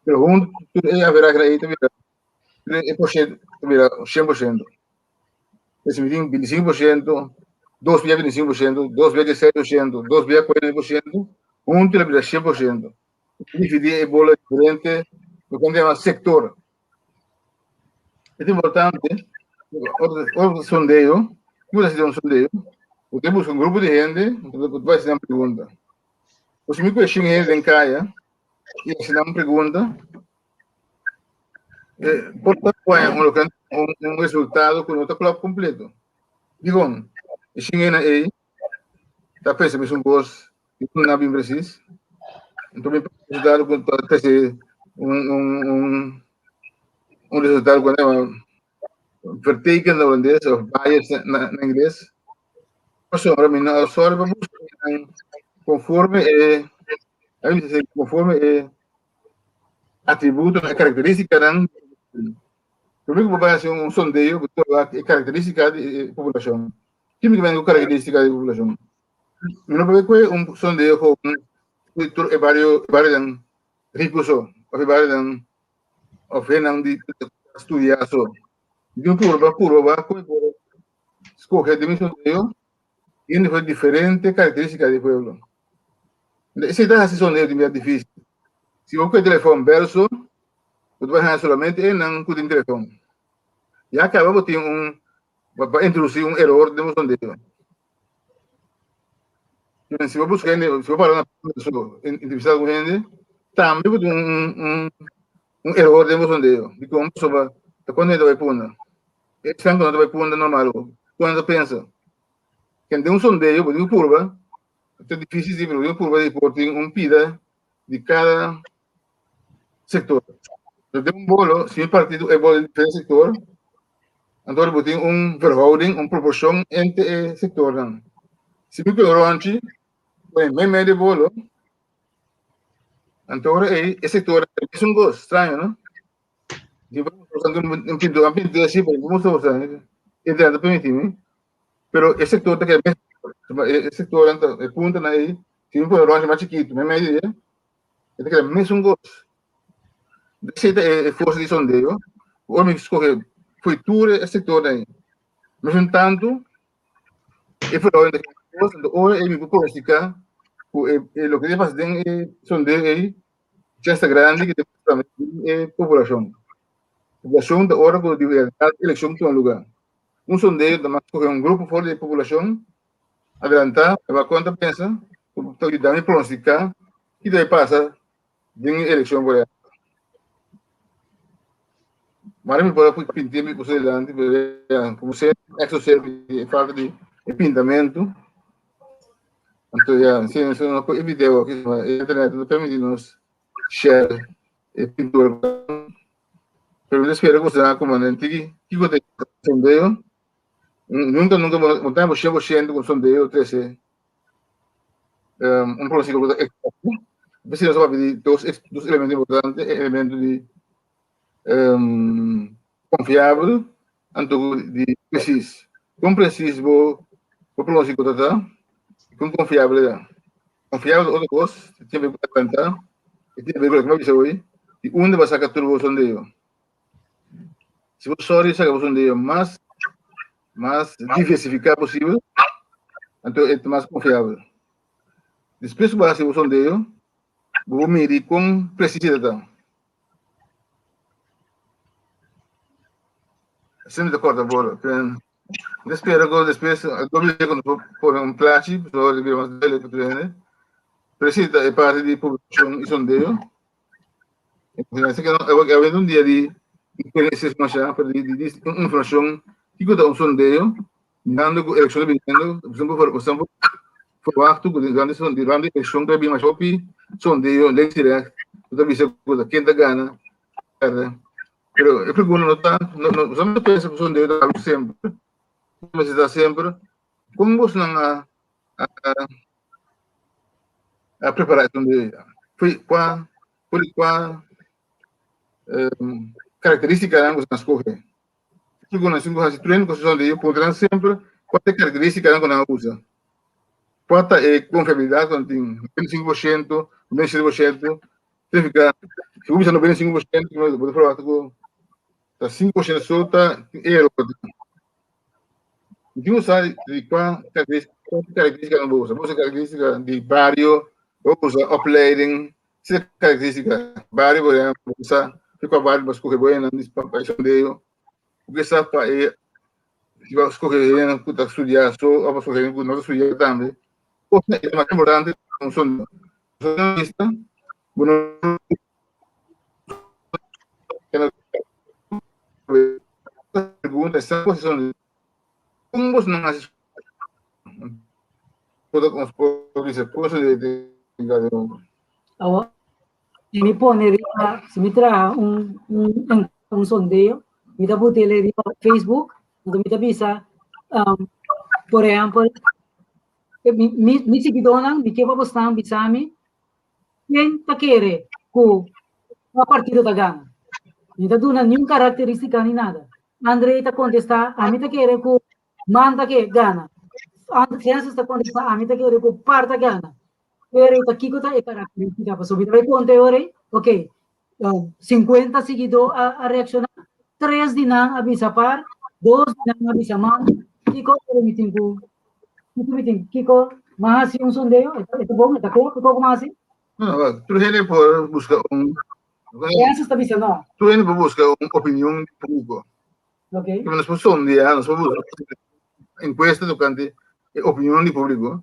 Pero huntu tur e averahe ei ta bira e porshento ta bira 100%. Pues mi tin 25%, dos bia 25%, dos bia 16%, dos bia 49%, huntu ta bira 100%. Dividí e bola diferente, loke nan yama sektor. E ta importante, ora bo sondeo, bo ta hasi un sondeo, bo ta buska un grupo di hende, bo ta hasi nan pregunta. Bo si mi ku e shin hende den kaya, i hasi nan pregunta, Por ta poña un loke un resultado ku no ta klòp kompleto. Dikon? E shingenan ei ta pensa mesun kos i no na bin presis. Enton mi resultado ku ta trese un un un un resultado ku nan yama verteken na holandes òf bias na na ingles. Pasobra mi no a sòru pa buska konforme e konforme e atributonan, e karakterístikanan. Promé ku bo bai hasi un sondeo, bo ta wak e karakterístika di e populashon. Kiko mi ta ku karakterístika di e populashon? Mi no por kohe un sondeo ku tur e bario, e barionan riku so, òf e barionan òf hendenan di studia so. Mi tin purba purba wak ku mi por skohe den mi sondeo hende ku diferente karakterístika di e pueblo. Esei ta hasi sondeo di bira difísil. Si bo kohe telefòn bèl so, bo ta bai haña solamente esnan ku tin telefòn. Ya kaba bo tin un, bo a introdusí un eror den bo sondeo. Si bo buska hende, si bo para na so entrevistá algun hende, tambe bo tin un un un eror den bo sondeo. Dikon? Pasobra ta kuantu hende ta bai punda. Esnan ku no ta bai punda normal, ku nan ta pensa? Ken den un sondeo bo tin ku purba Ta difícil sí, pero yo purba di por tin un pida di cada sector. Pero den un bolo, si mi partido e bolo di diferente sector, anto bo tin un verhouding, un proporcion entre e sectornan. Si mi pone ronchi, pone meimei di bolo, anto ora ei e sector es un cos straño, no? Di un pintura, un pintura así, pero como se usa? Internet permitimi. Pero e sector ta keda mes, e sector ta, e puntonan ei, si mi pone ròntje mas chikitu, meimei di e, e ta keda mesun kos. Esei ta e forsa di sondeo. Ora mi skohe fo'i tur e sectornan ei, mesun tantu e verhouding ta keda mes kos, anto ora ei mi por pronostica ku e loke ta pasa den e sondeo ei, chèns ta grandi ku ta pasa tambe den e populashon. Populashon ta ora ku di realidat elekshon tuma lugá. Un sondeo ta mas kohe un grupo for di e populashon adelantá riba kon ta pensa ku ta yuda mi pronostiká ki ta bai pasa den e elekshon por ehèmpel. Mari mi por a pinti mi kusa dilanti pero ya komo semper exo semper e falta di e pintamentu anto ya si no por e video aki e internet no ta permiti nos share e pintura. Pero mi ta spera ku sa ku manda tiki kiko ta e sondeo. Nunka nunka bo ta bo 100% ku sondeo trese un pronóstiko ku ta eksakto. P'esei nos a papia di dos dos elemento importante, e elemento di konfiabel anto ku di presis. Kon presis bo bo pronóstiko ta ta i kon konfiabel e ta. Konfiabel ta otro kos, tin a ber ku adelantá i tin a ber ku loke mi a bisa hoy, di unda bo a saka tur bo sondeo. Si bo sòri saka bo sondeo mas mas diversifiká posibel, anto e ta mas konfiabel. Despues ku bo hasi bo sondeo, bo por midi kon presis e ta ta. Asina mi ta kòrta bolo. Mi ta spera ku despues doble ku nos por pone un plachi, pasobra ta bira mas duidelijk pa tur hende. Pero si ta e parti di publikashon i sondeo. Awor un dia di masha, pero di di informashon kiko ta un sondeo, mirando ku elekshon ta biniendo, boso por verwachtu ku durante durante elekshon ta bin masha hopi sondeo links i rechts ku ta bisa ku ta ken ta gana, pèrdè. Pero e pregunta no ta, no no boso no pensa ku sondeo ta algu semper, mester ta semper kon bosnan a a a prepará e sondeo ya? Foi kua for di kua karakterístikanan boso a skohe? Segun nan hasi tur hende ku hasi sondeo puntra nan semper kua ta e karakterístikanan ku nan a usa. Kua ta e konfiabilidat ku nan tin, 95%, 97%, significa si bo bisa 95% bo ta verwachta ku ta 5% so ta tin eror. Mi tin ku sa di kua karakterístika nan bo usa. Bo usa karakterístika di bario, bo usa opleiding, si karakterístika bario por ehèmpel, bo sa di kua bario bo skohe bo hendenan pa e sondeo, bo ke sa pa e si bo skohe hendenan ku ta studia so òf bo skohe hende ku no ta studia tambe. Kosnan e ta mas importante un sondeo. Sondeo bo no pregunta esa posicion kon bos nan hasi por bisa cosa de de Awor, si mi pone riba, si mi traha un, un, un sondeo, mi ta botele riba Facebook, anto mi ta bisa, um, por ehempel, mi, mi, mi siguidónan, mi ke pa bosnan bisa mi, Ken ta kere ku kua partido ta gana? Mi ta duna niun karakterístika ni nada. André ta kontestá, Ami ta kere ku man ta ke gana. Francis ta kontestá, Ami ta kere ku par ta gana. Pero ta kiko ta e karakterístika? Pasobra mi ta bai konta e ora ei, ok, 50 siguidó a reakshoná, tres di nan a bisa par, dos di nan a bisa man. Kiko ora mi tin ku Kiko mi tin? Kiko m'a hasi un sondeo? E ta bon? E ta kla? Kiko ku m'a hasi? No, no, tur hende por buska un... Francis ta bisa no. Tur hende por buska un opinion di públiko. Ok. Nos por sondea, nos por buska enkuesta tokante e opinion di públiko.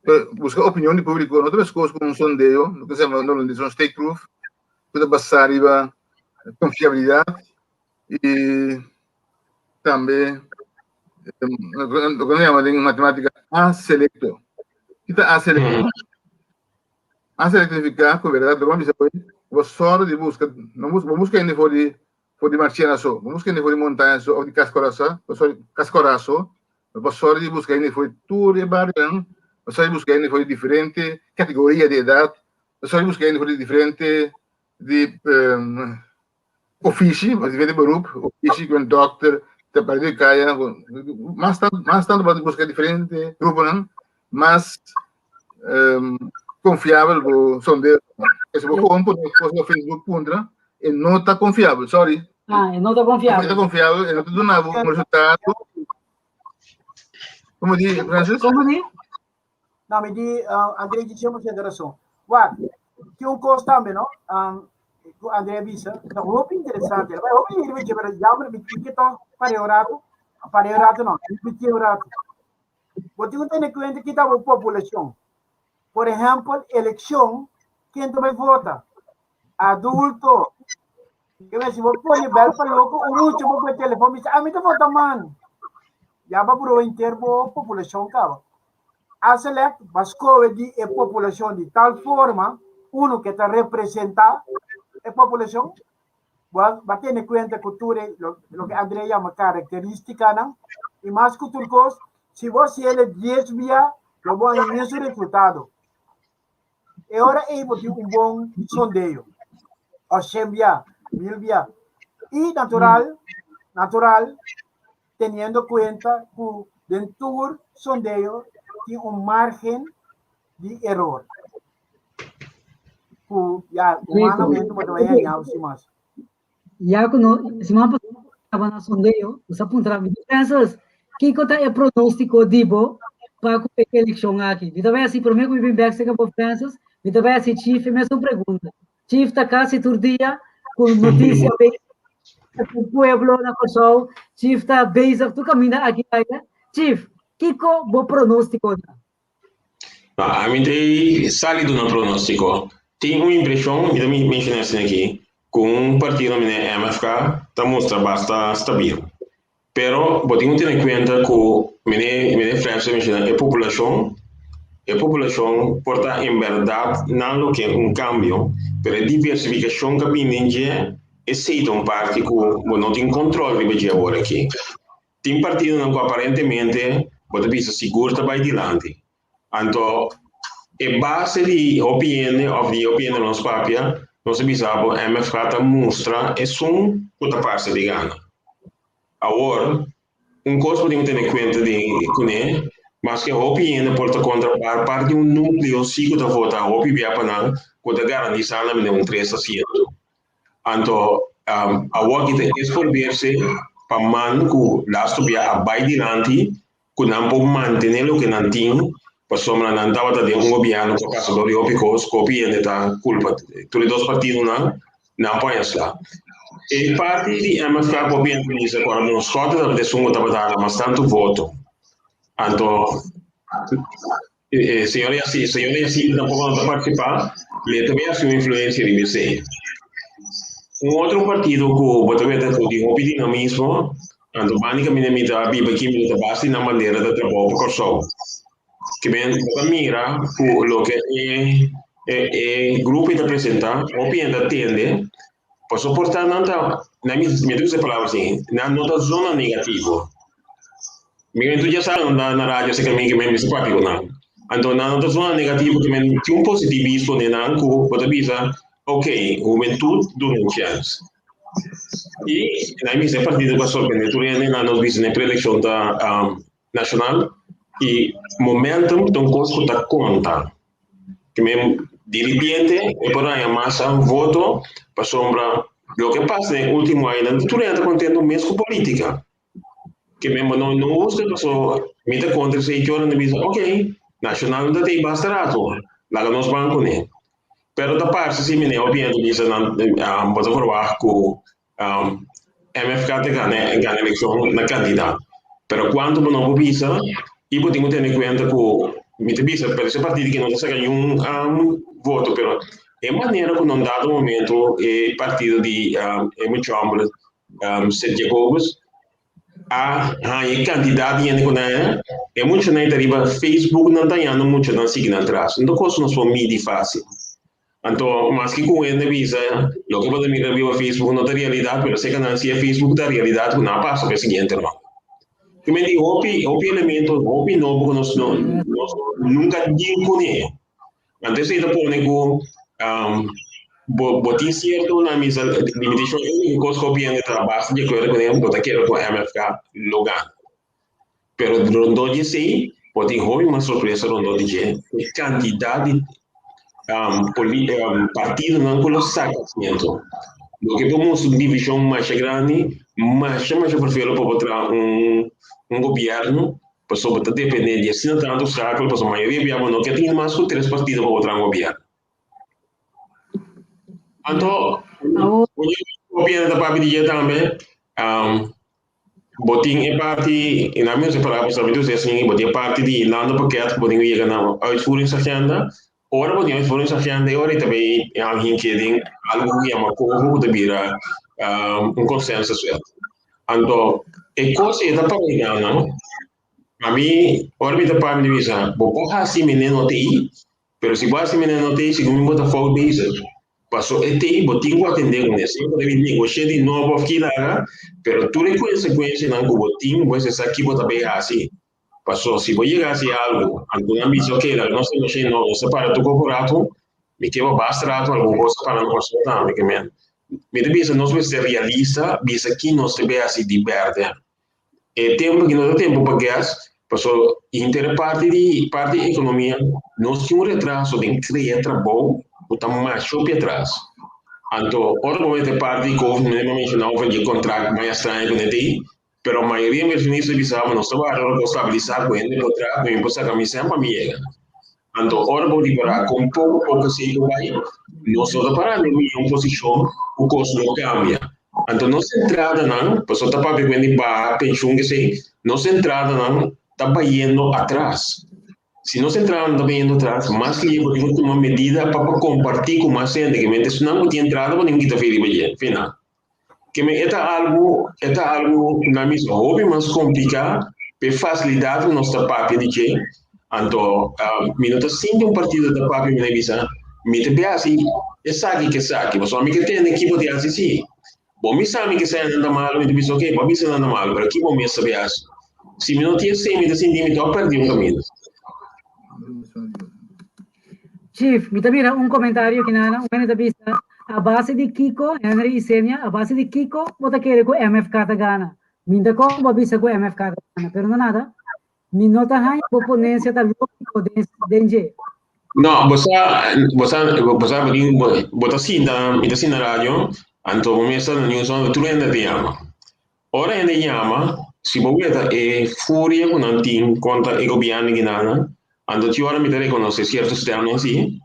Pero buska opinion di públiko no ta meskos ku un sondeo, loke se yama normalmente un steekproef, ku ta basá riba konfiabilidat i tambe loke nos yama den matematika aselecto. Ki ta aselecto? Aselecto significa ku berdad lo bo bisa hoy, bo sòru di buska, no bo buska hende for di for di Marchena so, bo buska hende for di Montaña so òf di Cascoraza, Cascorazo, bo sòru di buska hende for di tur e barionan, bo sòru di buska hende for di diferente kategoria di edat, bo sòru di buska hende for di diferente di ofishi, diferente beroep, ofishi ku un dòkter, ta parti di kaya, mas tantu, mas tantu bo ta buska diferente gruponan, mas konfiabel bo sondeo. Si bo gewoon pone kos na Facebook puntra, e no ta konfiabel, sorry. Ah, e no ta konfiabel. E no ta konfiabel, e no ta duna bo un resultado. Komo di, Francis? Komo di? No, mi di, uh, André di 100% rason. Wak, tin un kos tambe, no? Um, ku André a bisa ta hopi interesante. Bai hopi hiri bichi, pero jammer mi tin to pare un rato. Pare un rato no, mi un rato. Bo tin ku tene kuenta kita bo populashon. Por ehèmpel, elekshon, ken ta bai vota? Adulto. Ke men si bo pone bel pa loko, un mucha bo kue telefon bisa, ah, mi ta vota man. Ya ba bro inter bo populashon kaba. A select ba skohe di e populashon di tal forma, uno ke ta representá e populashon, bo ba tene kuenta ku tur e loke André yama karakterístikanan, i mas ku tur kos, si bo hasiel e dies bia, lo bo haña mesun resultado. E ora ei bo tin un bon sondeo. Òf shen bia, mil bia. I natural, natural, teniendo kuenta ku den tur sondeo tin un margen di eror. Ku ya humanamente bo ta bai haña sin mas. Ya ku no, siman pasá taba na sondeo, nos a puntra mi, Francis, kiko ta e pronóstiko di bo pa ku e elekshon aki? Mi ta bai hasi, promé ku mi bin bèk serka bo Francis, mi ta bai hasi Chief e mesun pregunta. Chief ta kasi tur dia ku notisia bezig ku pueblo na Kòrsou, Chief ta bezig tur kaminda aki aya. Chief, kiko bo pronóstiko ta? Ami ta sali duna pronóstiko. Tin un impreshon, mi ta menshoná esei aki, ku un partido manera MFK ta mustra basta stabil. Pero bo tin ku tene kuenta ku manera Frans a menshoná e populashon, e populashon por ta en bèrdat nan lo ke un kambio, pero e diversifikashon ku a bini den dje, esei ta un parti ku bo no tin kòntròl riba dje awor aki. Tin partidonan ku aparentemente bo ta bisa sigur ta bai dilanti. Anto e base di hopi hende òf di hopi hende nos papia, nos a bisa bo MFK ta mustra esun ku ta parse di gana. Awor, un kos bo tin ku tene kuenta di kuné, maske hopi hende por ta kontra par par di un núkleo si ku ta vota hopi bia pa nan ku ta garantisá nan mene un tres asiento. Anto awor ki ta esforberse pa man ku lastu bia a bai dilanti ku nan por mantene loke nan tin pasobra nan tabata den un gobièrnu ku a pasa dor di hopi kos ku hopi hende ta kulpa tur e dos partidonan nan por haña sla. E parti di MFK ku hopi hende ta bisa ku ora Don Schotte tabata esun ku tabata hala mas tantu voto anto Señor Yacir, señor Yacir tampoco no ta participa, le ta bin haci un influencia riba esey. Un otro partido cu bo ta weta cu tin hopi dinamismo, anto bani caminda mi ta biba aki mi ta basa di nan bandera ta trabou pa Corsou. Ke men bo ta mira cu loke e e e grupo ta presenta, hopi hende ta tende, pasobra por ta nan ta, nan mi mi ta usa e palabra asi, nan no ta zona negativo. Mi juventud ya sa na na radio esaki mi mi mester papia ku nan. Anto nan no ta zona negativo ke men tin un positivismo den nan ku bo ta bisa ok hubentud duna un chèns. I nan bisa e partido ku a sorprende tur hende nan nos bisa na e preelekshon ta nashonal i momentum ta un kos ku ta konta. Ke men diripiente e por haña mas voto pasobra loke pasa den e ultimo añanan tur hende ta kontento mes ku politika. Ke men bo no no gusta paso mi ta kontra esei ki ora nan bisa ok Nacional no ta tei basta rato laga nos ban kuné. Pero ta parse si mene hopi hende bisa nan bo ta verwagt ku MFK ta gana gana elekshon na kandidat. Pero kuantu bo no por bisa i bo tin ku tene kuenta ku mi ta bisa pero ese partido ki no ta saka niun voto pero e manera ku na un dado momento e partido di e mucha homber Sint Jacobus a haña e kantidat di hende ku nan haña, e muchanan ta riba Facebook nan ta hañando muchanan sigui nan tras. No ta kos ku nos por midi fásil. Anto maske ku un hende bisa loke bo ta mira riba Facebook no ta realidat, pero seka nan si e Facebook ta realidat ku nan a pasa pa e siguiente ronda. Te menti hopi hopi elemento hopi nobo ku nos no nos nunka deal kuné. Anto esei ta pone ku bo bo tin sierto na misa limitashon e úniko kos ku hopi ta basta di akuerdo kuné bo ta kere ku MFK lo gana. Pero rondó di esei bo tin hopi mas sorpresa rondó di dje e kantidat di partidonan ku lo saka asiento. Loke por mustra un divishon masha grandi, masha masha ferfelo pa bo traha un un gobièrnu Pasobra ta depende di asina tantu obstáculo, pasobra mayoria bia bo no ke tin mas ku tres partido pa bo traha un gobierno. Anto, Awo. Hopi hende ta papia di dje tambe. Bo tin e parti, i nan mester pará pasobra mi ta usa esaki, bo tin e parti di landenpakket ku bo tin ku yega na uitvoeringsagenda. Ora bo tin uitvoeringsagenda e ora ei ta bay hinke den algu ku yama koho ku ta bira un consensuswet. Anto e kos ei ta para nan, ami ora mi ta papia mi ta bisa bo por hasi mene no ta ei, pero si bo hasi mene no ta ei segun mi bo ta fout bezig. Paso e tei bo tin ku atendé kuné. Si bo ta bin negoshia di nobo òf kilaga, pero tur e konsekuensianan ku bo tin, bo mester sa ki bo ta bay hasi. Paso si bo yega hasi algu, anto nan bisa oke, laga nos negoshia di nobo, nos ta para tur koko ratu, mi ke bo basta ratu algun kos ta para na Kòrsou tambe. Ke men, mi ta bisa nos mester realista, bisa ki nos ta bay hasi di bèrdè. E tempu aki no ta tempu pa gas, paso henter e parti di parti di ekonomia nos tin un retraso den krea trabou ku ta masha hopi atras. Anto ora bo mete parti di covid mi a menshona over di e kontrakt maya straño ku nan tin, pero mayoria invershonista bisa bo nos ta wak ora ku stabilisa ku hende por traha ku mi por saka mi sèn pa mi yega. Anto ora bo ripará kon poko poko esei lo bai, nos no ta pará den mihó posishon ku kos no kambia. Anto nos entradanan, pasobra ta papia ku hende baha penshun kesei, nos entradanan ta bayendo atras. Si nos entradanan ta bayendo atras, mas lihe bo tin ku tuma medida pa pa kompartí ku mas hende, ke mente esnan ku tin entrada bo tin ku kita fe riba dje, fe nan. Ke men e ta algu, e ta algu na mis hopi mas kompliká p'e fasilidat ku nos ta papia di dje. Anto mi no ta sinti un partido ta papia mi ta bisa mi ta bin hasi esaki ku esaki, pasobra mi ke tende ki bo ta hasi si. Bo mi sa mi ke sa nan ta malu, mi ta bisa oke, bo a bisa nan ta malu, pero ki bo mes ta bin hasi? Si mi no tin esei mi ta sinti mi ta pèrdí un kaminda. Chief, mi ta mira un comentario ki nana, un hende ta bisa, a base di kiko, Henry Isenia, a base di kiko bo ta kere ku MFK ta gana? Mi ta kon bo a bisa ku MFK ta gana, pero no nada. Mi no ta haña bo ponencia ta lógico den, den dje. No, bo sa, bo sa, bo sa, bo tin, bo ta sinta, mi ta sinta radio, anto bo mester na news on, tur hende ta yama. Ora hende yama, si bo weta e furia ku nan tin kontra e gobièrnu Ginana, anto ki ora mi ta rekonosé sierto stemnan si,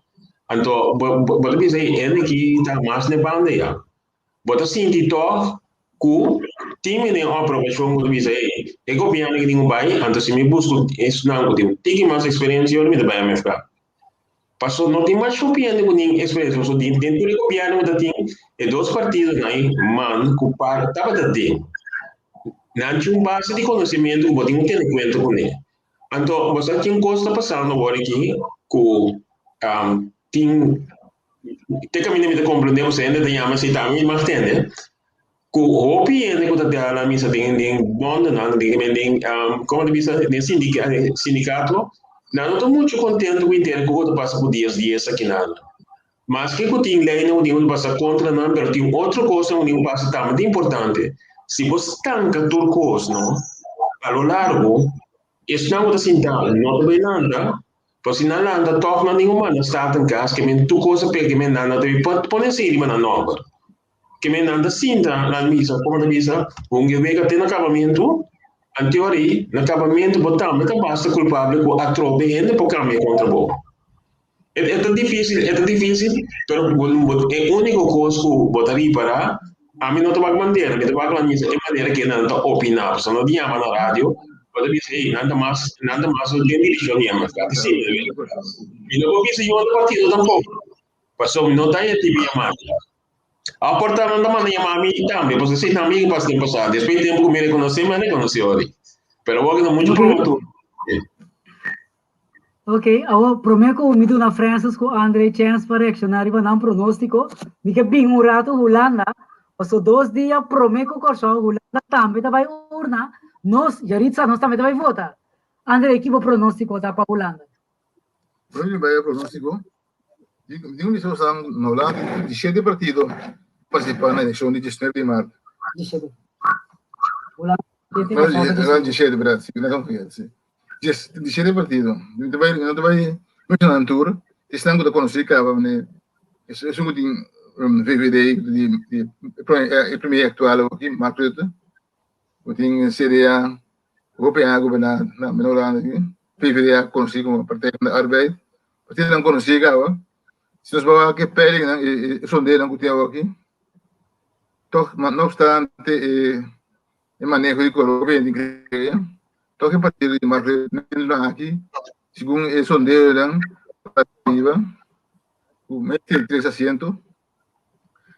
anto bo bo ta bisa ei hende ki ta mas n'e banda ya. Bo ta sinti tòg ku tin mi den aprobashon ku ta bisa ei e gobièrnu ki tin ku bai, anto si mi buska esnan ku tin tiki mas eksperensia ora mi ta bai MFK. Paso no tin mas hopi hende ku tin eksperensia paso den den tur e gobièrnu ku ta tin e dos partidonan ei man ku par tabata den. Nan tin un base di konosementu ku bo tin ku tene kuenta kuné. Anto bo sa kin kos ta pasando awor aki ku tin te kaminda mi ta komprende pasobra hende ta yama esei tambe mi mag tende ku hopi hende ku ta traha na misa den den bondenan den den komo ta bisa den sindikato nan no ta muchu kontento ku henter ku ta pasa ku dies dies aki nan. Maske ku tin leinan ku tin ku pasa kontra nan pero tin otro kosnan ku tin ku pasa tambe ta importante. Si bo stanka tur kos no a lo largo esnan ku ta sinta no ta bai lanta pero si nan lanta tòg nan tin ku manda Staten kas ke men tur kos a pega ke men nan ta bai pone esei riba nan nòmber. Ke men nan ta sinta nan misa, komo ta bisa, hunga e wega te na kabamentu, anteori na kabamentu bo tambe ta basta kulpabel ku atrobe hende por kambia kontra bo. E e ta difisil, e ta difisil, pero bo bo e uniko kos ku bo ta ripará, ami no ta wak bandera, mi ta wak nan misa e manera ke nan ta opiná, pasobra nan ta yama na radio, bo ta bisa ey nan ta mas nan ta mas den dirishon di MFK, ta sinta mi no por bisa yu otro partido tampoko, pasobra mi no ta e tipo yamada. A por ta nan ta manda yama mi tambe, pasobra esei tambe a pasa den pasado. Despues di tempu ku mi rekonosé, mi a rekonosé ori. Pero awor ta muchu prematuro. Ok, awor promé ku mi duna Francis ku Andre chèns pa reakshoná riba nan pronóstiko, mi ke bin un ratu Hulanda, pasobra dos dia promé ku Kòrsou, Hulanda tambe ta bai urna, nos, Yaritza, nos tambe ta bai vota. Andre, ki bo pronóstiko ta pa Hulanda? Promé mi bai e pronóstiko, Ningun di esos nan no la di shete partido participa na eleccion di 19 di maart. No, di shete, verdad, si, no confía, si. Di shete partido. No te bai, no te bai mencionar tur. Esnan ku ta conocí caba, mane, esun ku tin VVD, di, di, e premier actual aki, Mark Rutte. Ku tin CDA, hopi aña goberná na Hulanda aki. PvdA conocí como Partij van de Arbeid. Partidonan conocí caba. Si nos bawa ke peilingnan, e sondeonan ku tin awoki. Toch, no obstante e maneho di corona, toch e partido di Mark Rutte aki, segun e sondeonan, arriba ku mes 33 asiento.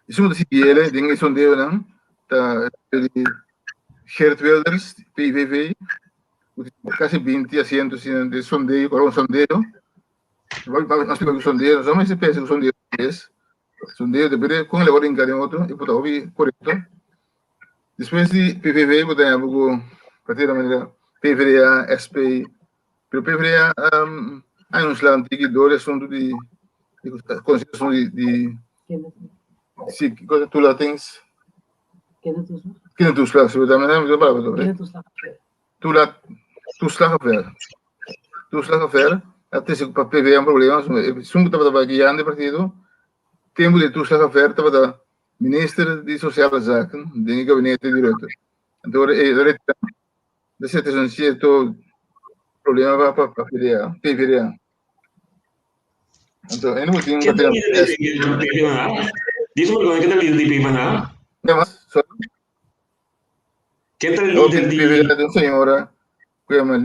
E segundo siguiente den e sondeonan ta di Geert Wilders, PVV, ku kasi 20 asiento den sondeo, un sondeo. Nos explica ku sondeo, no solamente pensa ku sondeo es, sondeo depende kon el a wòrdu hinká den otro, e por ta hopi korekto. Despues di PVV bo ta haña ku partido manera PvdA, SP, pero PvdA um, a anunciá un tiki dor di asuntu di di konsiderashon di di si kiko toelatings kindertoeslag, si bo ta mira mi palabra Kindertoeslag. Toela toeslagaffaire. Toeslagaffaire a trese pa PvdA un problema, esun ku tabata guiando e partido tempu di toeslagaffaire tabata minister di Sociale Zaken den e gabinete di Rutte. Anto ora e retira, ta trese un cierto problema pa pa PvdA, PvdA. Anto e no tin Ken ta lider di PvdA? Dice me ken ta lider di PvdA? Sorry. Ken ta lider di PvdA ta un señora ku yama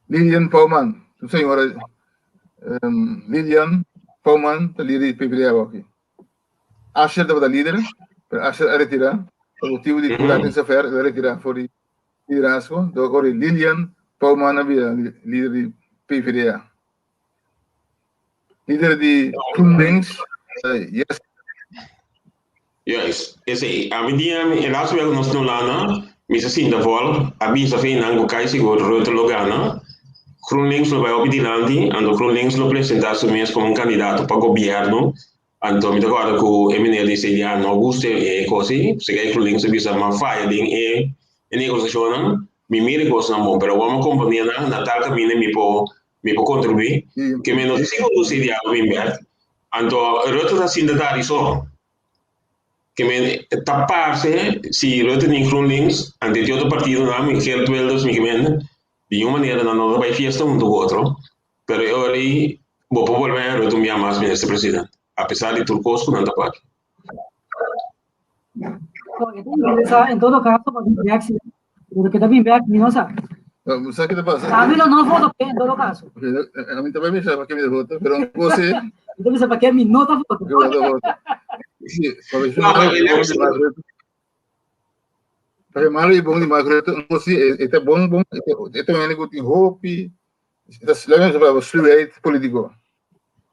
Lilian Pauman. Un señora um, Lilian Pauman ta lider di PvdA aki. Asher tabata lider, pero Asher a retira pa motibu di toelatingsaffaire, el a retira for di liderazgo. Dor ora Lilian Pauman a bira lider di PvdA. Lider di GroenLinks, yes. Juist, esei. Ami dia, e laatste wek nos no lana, mi sa sinta vol, a bisa fe nan ku kai sigur Rutte lo gana. GroenLinks lo bai hopi dilanti, anto GroenLinks lo presenta su mes komo un kandidato pa gobierno. Anto mi ta kòrda ku e meneer di CDA no gusta e kos ei, pasobra e GroenLinks a bisa m'a faya den e negosiashonnan, mi mira e kosnan bon, pero awor mi kompania nan na tal kaminda mi por mi por kontribuí, ke mi no ta sigur ku CDA lo bin bèk. Anto Rutte ta sinta dari so. Ke men ta parse si Rutte tin GroenLinks, anto e otro partidonan, mi Geert Wilders, mi ke men, di un manera nan no ta bai fiesta huntu ku otro, pero e ora ei bo por bolbe haña Rutte un bia mas minister president, apesar di tur kos ku nan ta papia. En todo caso, pa bin bek, si, pero ke ta bin bek, mi no sa. No, sa ke ta pasa? Ami lo no voto p'e en todo caso. Ami tambe mi sa pa ke mi ta vota, pero un kos si. Mi ta bisa pa ke mi no ta vota. Mi no ta vota. Si, pa mi No, pero el bon di Mark Rutte. Pa mi malo i bon di Mark Rutte, un kos si, e ta bon, bon, e ta un hende ku tin hopi, e ta, laga mi bisa sluwheid politiko.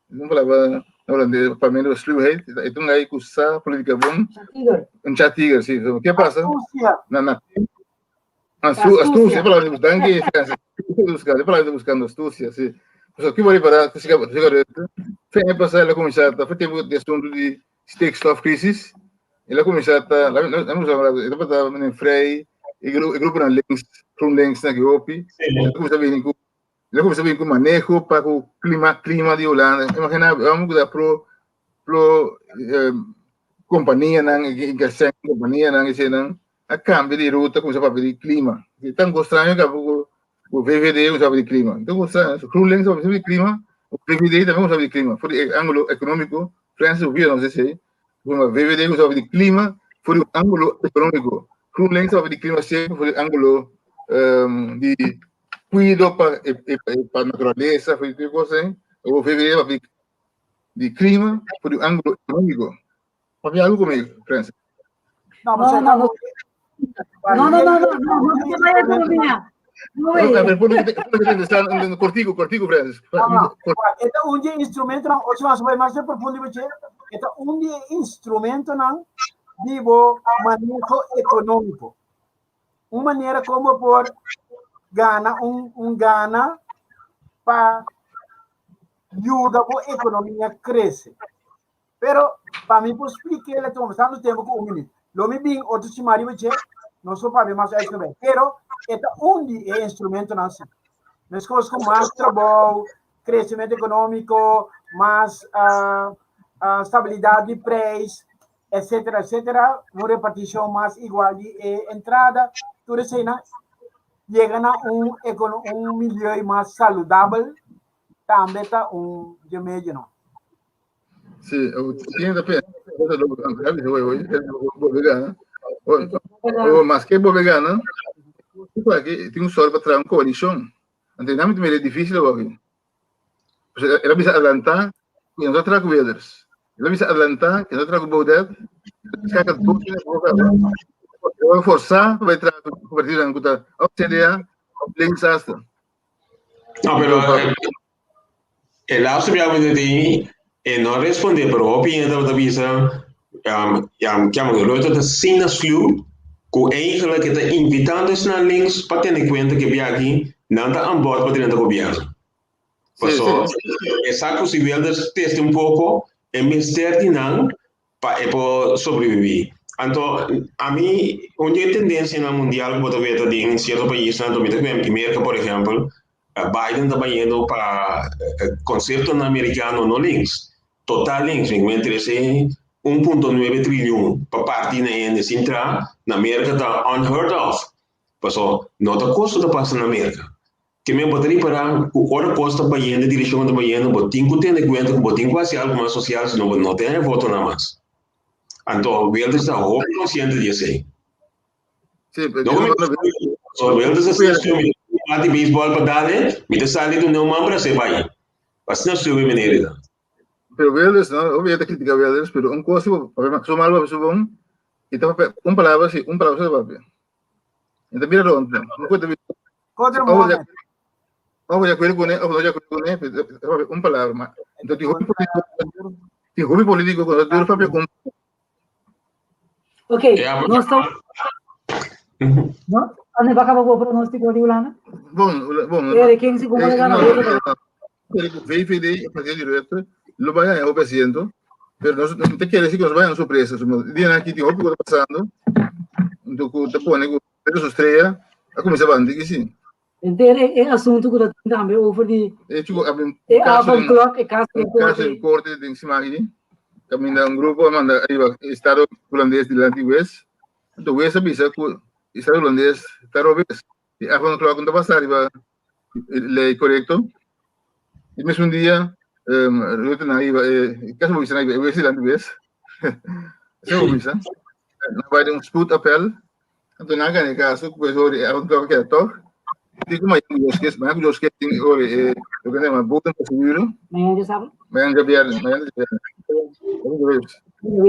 Não falava na holandês, para mim, sluwheid, é um aí que sa política bom. Um chatiger, sim. O que passa? Na, na, astu, astúcia, falava danke, buscando, falava buscando astúcia, sim. Só que vou parar, que fica, fica, foi passar ela começar, foi tempo de assunto de stikstofcrisis. Ela começar, tá, lá, não, não, ela estava em Vrij, e grupo na links, GroenLinks na Geopi, ela começou a vir com Lo kuminsá bin ku maneho pa ku klima klima di Hulanda. Imagina amo ku ta pro pro eh, kompanianan inkersèn kompanianan esenan a kambia di ruta kuminsá papia di klima. E tan kos straño kaba ku ku VVD kuminsá papia di klima. Tan kos straño. GroenLinks papia di klima, VVD tambe kuminsá papia di klima. For di e ángulo ekonómiko, Francis Sofia nos esei. VVD kuminsá papia di klima for di un ángulo ekonómiko. GroenLinks papia di klima semper for di ángulo di cuido pa e, e, pa naturaleza, pa e cosa, eh? O VVD pa di clima, por di ángulo económico. Papia algo conmigo, Francis. No, No, no, no. No, no, no, no, no, no, no, economia. No, No, pero por que cortico, cortico, Francis. E ta un di instrumentonan, ocho mas bai mas profundo beche. E ta un di instrumentonan di bo maneho económico. Un manera como por gana un, un gana pa yuda bo economia crece. Pero pa mi por explique, le tomo tanto tempo ku un minuut. Lo mi bin otro siman riba dje, no so papia mas uitgebreid. Pero e ta un di e instrumentonan si. Meskos ku mas trabou, crecimiento económico, mas uh, uh, stabilidad di prijs, etcétera, etcétera, un reparticion mas igual di e entrada, tur eseinan yega na un, un milieu mas saludabel, tambe ta un dje medio no. Si, tin ta pensa, bolbe gana. O maske bolbe gana, tin un sòru pa traha un koalishon. Anto nan mi ta difísil awor aki. El a bisa adelantá ku e no ta traha ku Wilders. El a bisa adelantá ku e no ta traha ku Baudet. Kaka dos na boka. El a forsá pa bai traha ku partidonan ku ta òf CDA òf links hasta. No, pero e laatste biaha ku mi ta tin e no a respondé, pero hopi hende tabata bisa Rutte ta asina sluw ku eigenlijk e ta invitando esnan links pa tene kuenta ku e biaha aki nan ta aan bòrt pa drenta gobièrnu. Paso e sa ku si Wilders teste un poko e mester di nan pa e por sobreviví. Anto ami un di e tendensianan mundial ku bo ta weta den sierto paisnan, anto mi ta kue Merka por ehèmpel, Biden ta bayendo pa konseptonan amerikano no links, total links, mi kue trese 1.9 trilion pa parti na hende sin tra na Merka ta unheard of, paso no ta kos ku ta pasa na Merka. Ke men bo ta ripará ku ora kos ta bayendo e direkshon ku ta bayendo bo tin ku tene kuenta ku bo tin ku hasi algu mas sosial sino bo no ta haña votonan mas. Anto Wilders ta hopi konsiente di esei. Sí, pero No, mi, so Wilders a sali mi bati beisbòl pa dale, mi ta sali duna un man bras'é bai. Asina sube meneer ta. Pero Wilders, no, hopi ta critica Wilders, pero un kos si bo papia su mal papia su bon, i ta papia un palabra si, un palabra si ta papia. E ta bira rond, no ku ta bira. Contra Mohamed. Of de acuerdo con él, of no de acuerdo con él, pero un palabra más. Entonces, die hobby político, die hobby político, cuando dura papia con Ok, nos ta... No? Ane baka ba pronóstico di Hulanda? Bon, bon. Ere, ken si como le gana voto? VVD, el partido di Rutte, lo va a ganar hopi asiento, pero no, no te quiere decir que nos vayan sorpresa. Día aquí tin hopi cosa pasando, entonces ku te pone ku Pedro su estrella a kuminsá bandi ki sí. Enter e asunto ku ta tin tambe over di E chuko abri un e kaso den avondklok, e kaso un den kaso den korte. korte den siman aki, kaminda un grupo a manda ariba estado hulandes dilanti hues. Entonces hues a bisa ku estado hulandes ta robes. E avondklok no ta basa riba lei korekto. E mesun dia Rutte na riba e kaso bo bisa na riba e hues dilanti hues. Asina bo bisa. Nan bai den un spoedappel. Anto nan gana e kaso ku pues ora e avondklok a keda tòg. Tin ku mañana Dios ke, mañana ku Dios ke tin ora e loke nan yama bodemprocedure. Mañana djasabra? Mañana djabièrnè, mañana djabièrnè.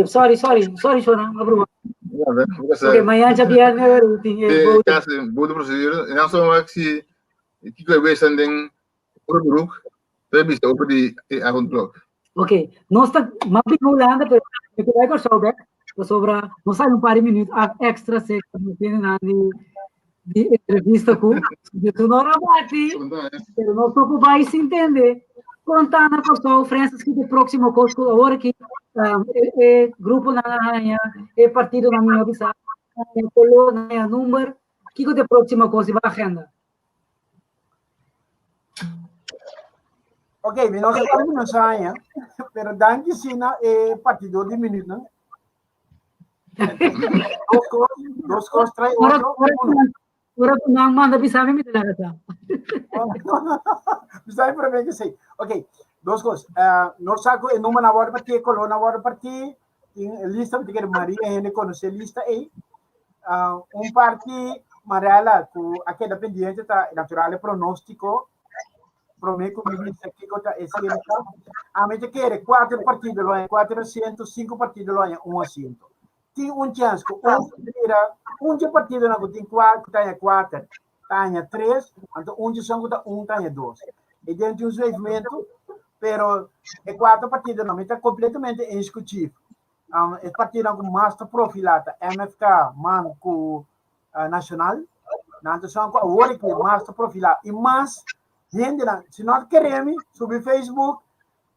Sorry, sorry, sorry, Shona, abruma. Nada, Ok, mañana djabièrnè ora tin e E bodem. kaso den bodemprocedure, e nan so wak si kiko e wees den Oberbrug, ta bisa over di e avondklok. Ok, nos ta mas bin Hulanda, pero mi ke bai Kòrsou bèk, pasobra nos sai un par di minüt extra se nos tiene nan di di entrevista ku de tu no rabati, pero nos no por bai sin tende. Konta na Kòrsou, Francis, ki ta e próksimo kos ku awor aki um, e, e gruponan a haña, e partidonan mihó bisa, haña koló, haña number, kiko ta e próksimo kos riba agenda? Ok, mi no sa cuánto nos aña, pero danki sí na e partidor di minuut, no? Dos cos, dos cos trae Ora, otro, ora, uno. ora ku nan manda bisa mi, mi ta laga sa. Bisa mi promé que sí. Ok, dos cos. Uh, nos sa ku e número na word partí, color na word partí, tin lista, mi te Maria hende conoce lista ei. Uh, un parti Marella ku a keda pendiente ta naturale pronóstiko promé ku mi bisa kiko ta e siguiente. A mi te kere kuater partido lo haña kuater asiento, sinku partido lo haña un asiento. Tin un chance ku un mira un dje partidonan ku tin kuater ku ta haña kuater ta haña tres, anto un dje son ku ta un ta haña dos. E den tin un zweefmentu, pero e kuater partidonan mi ta kompletamente eens ku Chief. Um, e partidonan ku mas ta profilá ta MFK, man ku uh, Nacional. Nan ta son ku awor ki mas ta profilá. I mas hendenan, si no keremi, subi Facebook,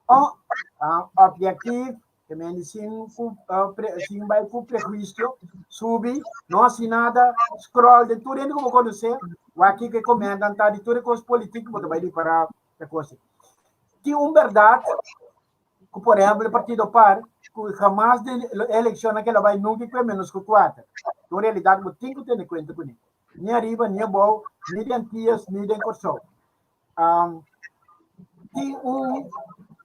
oh, uh, objectief, que men sin ku uh, pre, sin bai ku prejuicio, subi, no hasi nada, scroll de tur hende ku bo konosé, wak ke comentan ta di tur e kos politiek, bo ta bai ripará e kos. Tin un bèrdat ku por ehempel e partido par ku hamas den e elekshonnan ke lo bai nunka kue menos ku kuater. Ta un realidat ku bo tin ku tene kuenta kuné. Ni ariba, ni abou, ni den Antias, ni den Kòrsou. Um, tin un,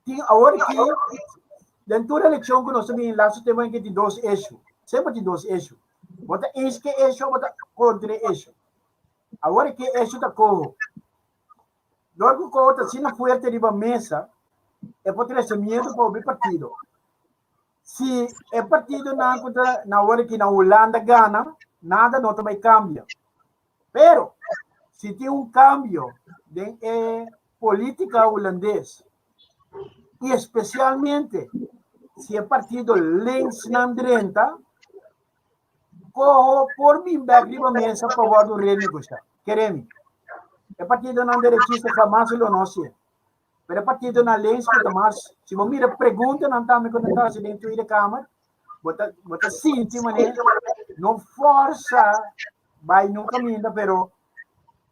tin awor ki Den tur elekshon ku nos ta bini laatste tempu en ke tin dos issue. Semper tin dos issue. Bo ta eens ke issue o bo ta kontra e issue. Awor ke issue ta koho. Dor ku koho ta asina fuerte riba mesa, e por trese miedu pa hopi partido. Si e partidonan ku ta na awor aki na Hulanda gana, nada no ta bai kambia. Pero, si tin un kambio den e polítika hulandes, i espesialmente si e partido linksnan drenta, Koho por bin bek riba mesa pa wòrdu renegosiá. Kere mi, e partidonan derechista hamas lo no hasié. Pero e partidonan links ku ta mas, si bo mira preguntanan tambe ku nan ta hasi den Tweede Kamer, bo ta bo ta sinti manera no fòrsa bai nun kaminda, pero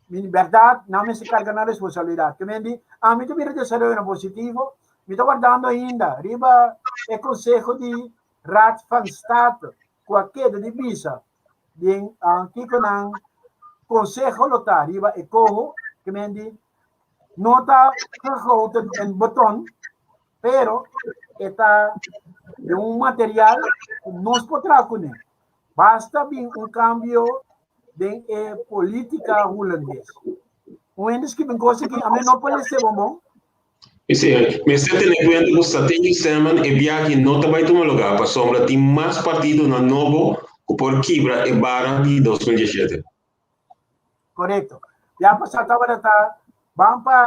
mi bèrdat nan mester karga nan responsabilidat. Ke men di, ami ta mira desaroyonan positivo, mi ta wardando ainda riba e konseho di Raad van State ku a keda di bisa den kiko nan konseho lo ta riba e koho, ke men di no ta gegoten en beton, pero e ta den un material ku nos por traha kuné. Basta bin un kambio den e polítika hulandes. Un hende skibi un kos aki, ami no por lese bon bon. Sí, mester tene kuenta ku strategisch stemmen e biaha no ta bai tuma lugá pasobra tin mas partidonan nobo ku por kibra e bara di 2017. Korekto. Ya pasá tabata ta ban pa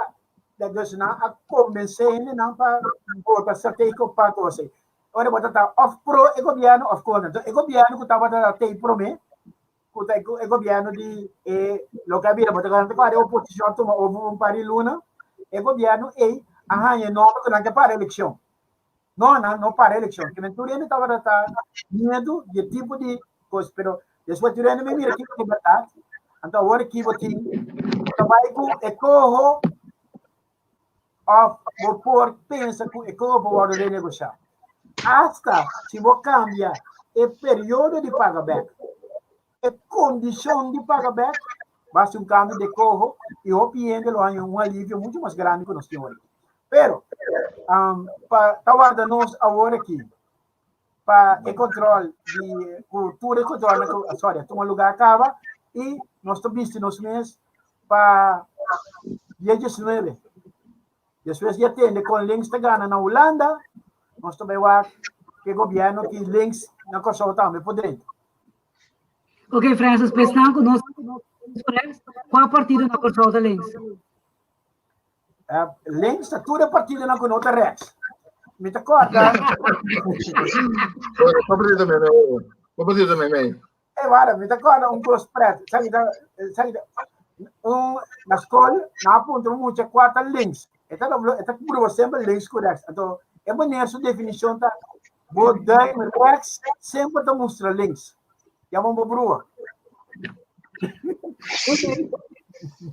dus nan a kombensé hendenan pa vota stratégiko pa kos ei. Ora bo ta ta òf pro e gobièrnu òf kontra. Enton e gobièrnu ku tabata ta tei promé ku ta e gobièrnu di e loke a bira bo ta kòrda ku e oposishon a tuma over un par di luna e gobièrnu ei a haña e nòmber ku nan ke para elekshon no nan no para elekshon kimen tur hende tabata ta miedu di e tipo di kos pero despues tur hende mi mira kiko ta bèrdat anto awor aki bo tin bo ta bai ku e koho òf bo por pensa ku e koho por wòrdu renegosiá. Asta si bo kambia e periodo di paga bèk, e kondishon di paga bèk, bo hasi un kambio di e koho i hopi hende lo haña un alivio muchu mas grandi ku nos tin awor aki. Pero, pa ta warda nos awor aki pa e control di ku tur e controlnan ku sorry a tuma lugar kaba i nos ta bisti nos mes pa dia 19. Despues di a tende kon links ta gana na Hulanda, nos ta bai wak ke gobièrnu ki links na Kòrsou tambe por drenta. Ok, Francis, pues nan ku nos kua partido na Kòrsou ta links? Links ta tur e partidonan ku no ta rechts. Mi ta kòrda. Kua partido ta mei? Kua partido ta mei? E wara, mi ta kòrda un kos pret. Sa ki ta, sa ki ta, un, na skol, nan a puntra un mucha kua ta links. E ta e ta proba semper links ku rechts. Anto, e meneer su definishon ta, bo duim rechts semper ta mustra links. Yama bo brua.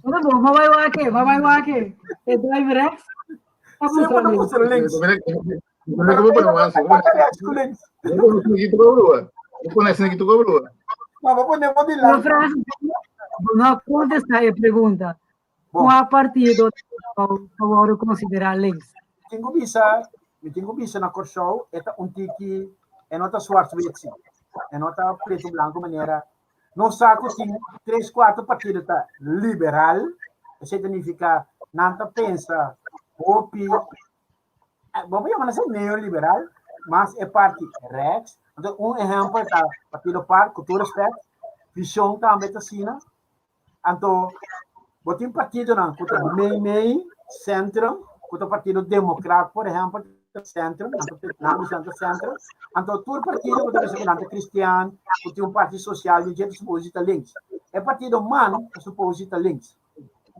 Ora bo, ma bai wak, ma bai wak. E duim rechts. Ta Semper ta mustra links. mustra links. Como pone un así? Rechts ku links. Como pone así que tu brua? No, bo pone bo Pero dilanti. Francis, bo no a contesta e pregunta. Bom. Kua partido ta wòrdu konsiderá links? Tin ku bisa, mi tin ku bisa na Kòrsou e ta un tiki, e no ta zwart-wit si. E no ta pretu blanku manera nos sa ku tin tres kuater partido ta liberal, esei ta nifiká nan ta pensa hopi, bo por yama nan esei neoliberal, mas e parti rechts. Anto un ehèmpel ta Partido par, ku tur rèspèt, Vishon tambe ta asina. Anto, bo tin partidonan ku ta meimei, centrum, ku ta Partido Demokrat, por ehèmpel, ta centrum, nan ta nan bisa nan ta centrum. Anto, tur partido ku ta bisa ku nan ta kristian, ku tin un parti sosial den dje, ta suposi ta links. E partido man ta suposi ta links.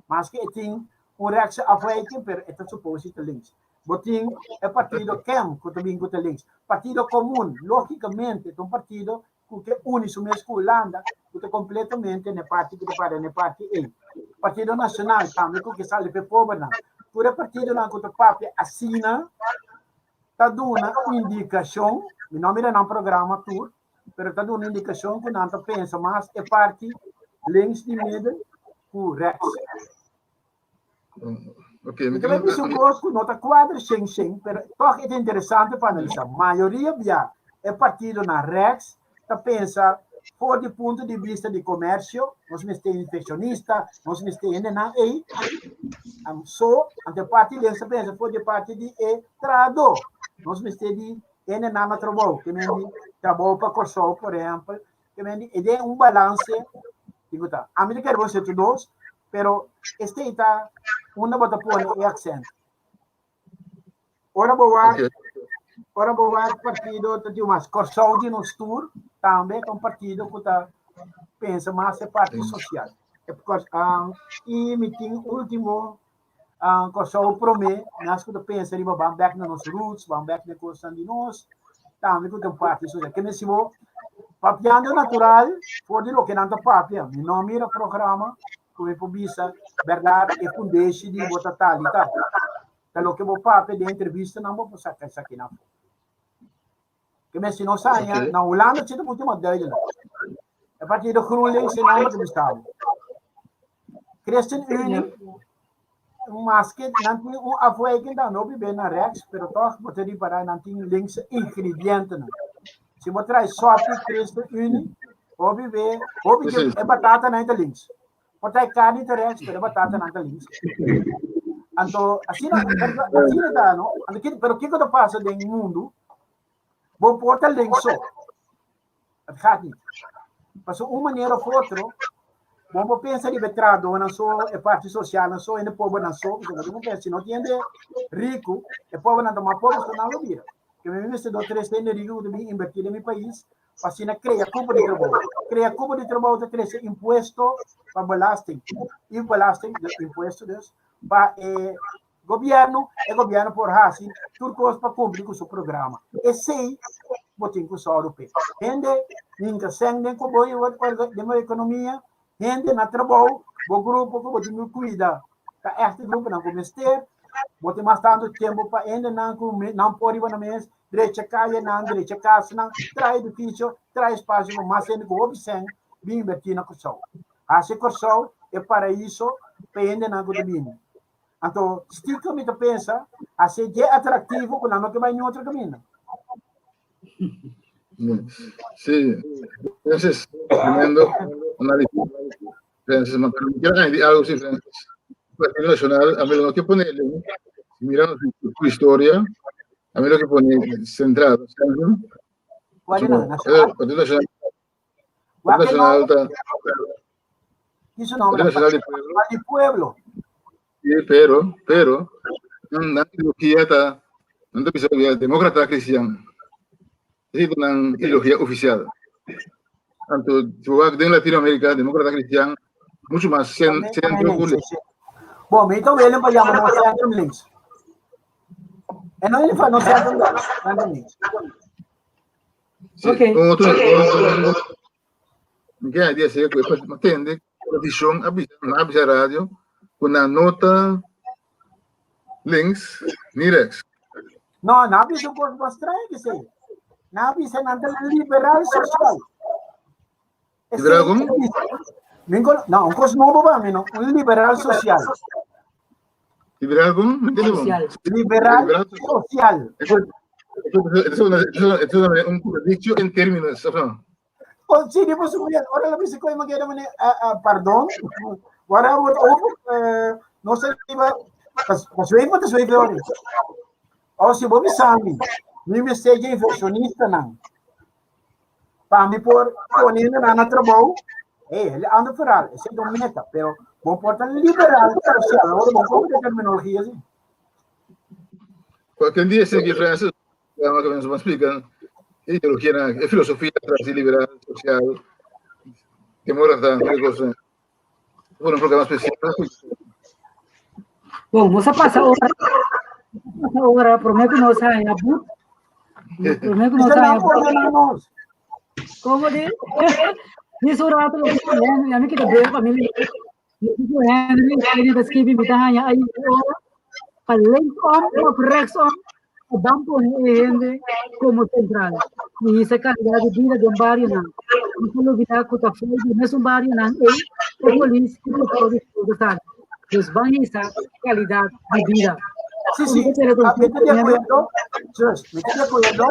Maske e tin un rechtse afwijking, pero e ta suposi ta links. Bo tin e partido KEM ku ta bin ku ta links. Partido Komun, lógikamente, ta un partido ku ke uni su mes ku Hulanda, ku ta kompletamente na e parti ku ta para na e parti ei. Partido Nacional tambe ku ke sali pa e pobernan. Tur e partidonan ku ta papia asina ta duna indikashon, mi no mira nan programa tur, pero ta duna indikashon ku nan ta pensa mas e parti links di middel ku rechts. Ok, Mi ta bisa un kos ku no ta kuadra shen shen, pero tòg e ta interesante pa analisá. Mayoria bia e partidonan rèks ta pensa for di punto di bista di komersio, nos mester invershonista, nos mester hendenan ei. So, anto e parti links ta pensa for di parti di e trahadó, nos mester di hendenan na trabou, ke men di trabou pa Kòrsou, por ehèmpel, ke men di e den un balanse di ku ta. Ami ta kere bo setu dos, Pero esei ta unda bo ta pone e accent. Ora bo wak, Okay. ora bo wak partido ta tin mas. Kòrsou di nos tur tambe ta un partido ku ta pensa mas e parti sosial. E kòrs- ah, i mi tin último ah, Kòrsou promé, nas ku ta pensa riba ban bèk na nos roots, ban bèk na e kosnan di nos, tambe ku ta un parti sosial. Ke men si bo papiando natural for di loke nan ta papia, mi no mira programa ku mi por bisa bèrdat e fundeshi di bo ta tal i tal. Ta loke bo papia den entrevistanan bo por saka esaki nan afó. Ke men si nos haña Oké. na Hulanda si ta mucho mas duidelijk. E partido GroenLinks e nomber ta bisa bo. ChristenUnie maske nan tin un afwijking dan no bibe na rechts, pero toch bo ta ripará nan tin linkse ingredientenan. Si bo trae sopi ChristenUnie, bo bibe, hopi Precies. e batata nan ta links. Bo trae carne ta rechts, pero e batata nan ta links. Anto, asina, asina ta, no? Anto, pero kiko ta pasa den mundu? Bo por ta links so. Het gaat niet. Paso un manera of otro, bo por pensa riba e trahadónan so, e parti sosialnan so, en e pobernan so, pasobra bo pensa si no tin hende riku, e pobernan ta mas pober ku nan lo bira. Ke mi mester do tres hende riku ku ta bin invertí den mi pais pa asina krea kupo di trabou. Krea kupo di trabou ta trese impuesto pa belasting i belasting, impuesto dus, pa e Gobierno, e gobierno por hasi tur kos pa kumpli ku su programa. Esei bo tin ku sòru p'e. Hende hinka sèn den ku bo den bo ekonomia, hende na trabou, bo grupo ku bo tin ku kuida ta ègt e gruponan ku mester, bo tin mas tantu tempu pa hendenan ku nan por riba nan mes, drecha kayenan, drecha kasnan, traha edifisio, traha espasio pa mas hende ku hopi sèn bin invertí na Kòrsou. Hasi Kòrsou e paraiso pa e hendenan ku ta bini. Anto stiekem mi ta pensa hasi dje atractivo ku nan no ke bai niun otro kaminda. Sí, Francis, tremendo análisis. Francis, ma pero quiero añadir algo, sí, Francis. Partido Nacional, a mí lo que pone, mirando su, su historia, a mí lo que pone centrado, centro, ¿Cuál era? Nacional? Partido Nacional, ¿Cuál Partido Nacional, ta, ¿Qué su nombre? Partido Nacional del Pueblo. Del Pueblo. Sí, pero, pero, nan ideología ta, nan ta bisa demócrata cristian. Esa ta nan ideología oficial. Anto, si bo wak den Latinoamérica, demócrata cristian, mucho mas centro ku links. Bom, mi ta willing pa yama nos centrum links. En no jullie van nos centrum links. Centrum links. Sí, Ok. un otro, un ke idea seria ku e tende televishon a bisa na bisa radio ku nan no ta links ni rechts. No, na bisa un kos mas straño que sei. Na bisa nan ta liberal social. Liberal kon? No, un kos nobo pa mi, no. Un liberal social. Liberal kon? Me entiende bon? Social. Liberal Liberal social. Eso, eso, eso, eso es un contradicción en términos, o sea, Oh, sí, die was weer. Ora la bisa ko yung magera mane, pardon. Waar hebben we het over? No sé, iba, pas, pas weet wat is weet hoor. Oh, si bo bisami, mi mester je inversionista nan. Pa mi por poniendo nan na trabou, eh, el ander verhaal, ese es un meta, pero bo por ta liberal social, ahora bo como de terminología así. Cualquier día se que Francis, ya que me explican, ideología, e filosofía tras liberal, social, demócrata, cualquier cosa. Bueno, un programa especial. Bom, nos a pasa ora, pasa ora, promé ku nos haña but. Promé ku nos Isa haña nan but. ordenamos. Como di? Dis un rato lo Henry, a mi kita bel familia. Henry, Henry ta skibi mi ta haña aí ora. Pa linksom of rechtsom, a ban pone e hende como central. I hisa calidad di bida den barionan. No ta lubida cu ta foi di mesun barionan ei e polis y doctor di school ta sali. Dus ban hisa kalidat di bida. Sí, sí, ah, mi ta di akuerdo, zus, mi ta di akuerdo,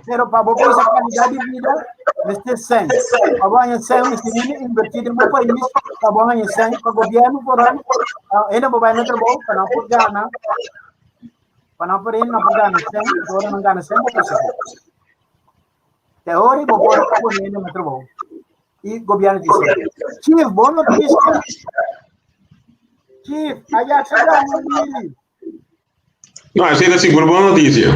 pero pa bo hisa kalidat di bida, mester sèn. Pa bo haña sèn, mester hende invertí den bo pais, pa bo haña sèn, pa gobièrnu por a, hende por bai na trabou, pa nan por gana, pa nan por hende nan por gana sèn, ora nan gana sèn, bo por sèn. Te ora bo por pone hende na trabou. I gobièrnu di sèn. Chief, bon notisia. Chief, Ajax a gana Lili. No, esei ta sigur bon notisia.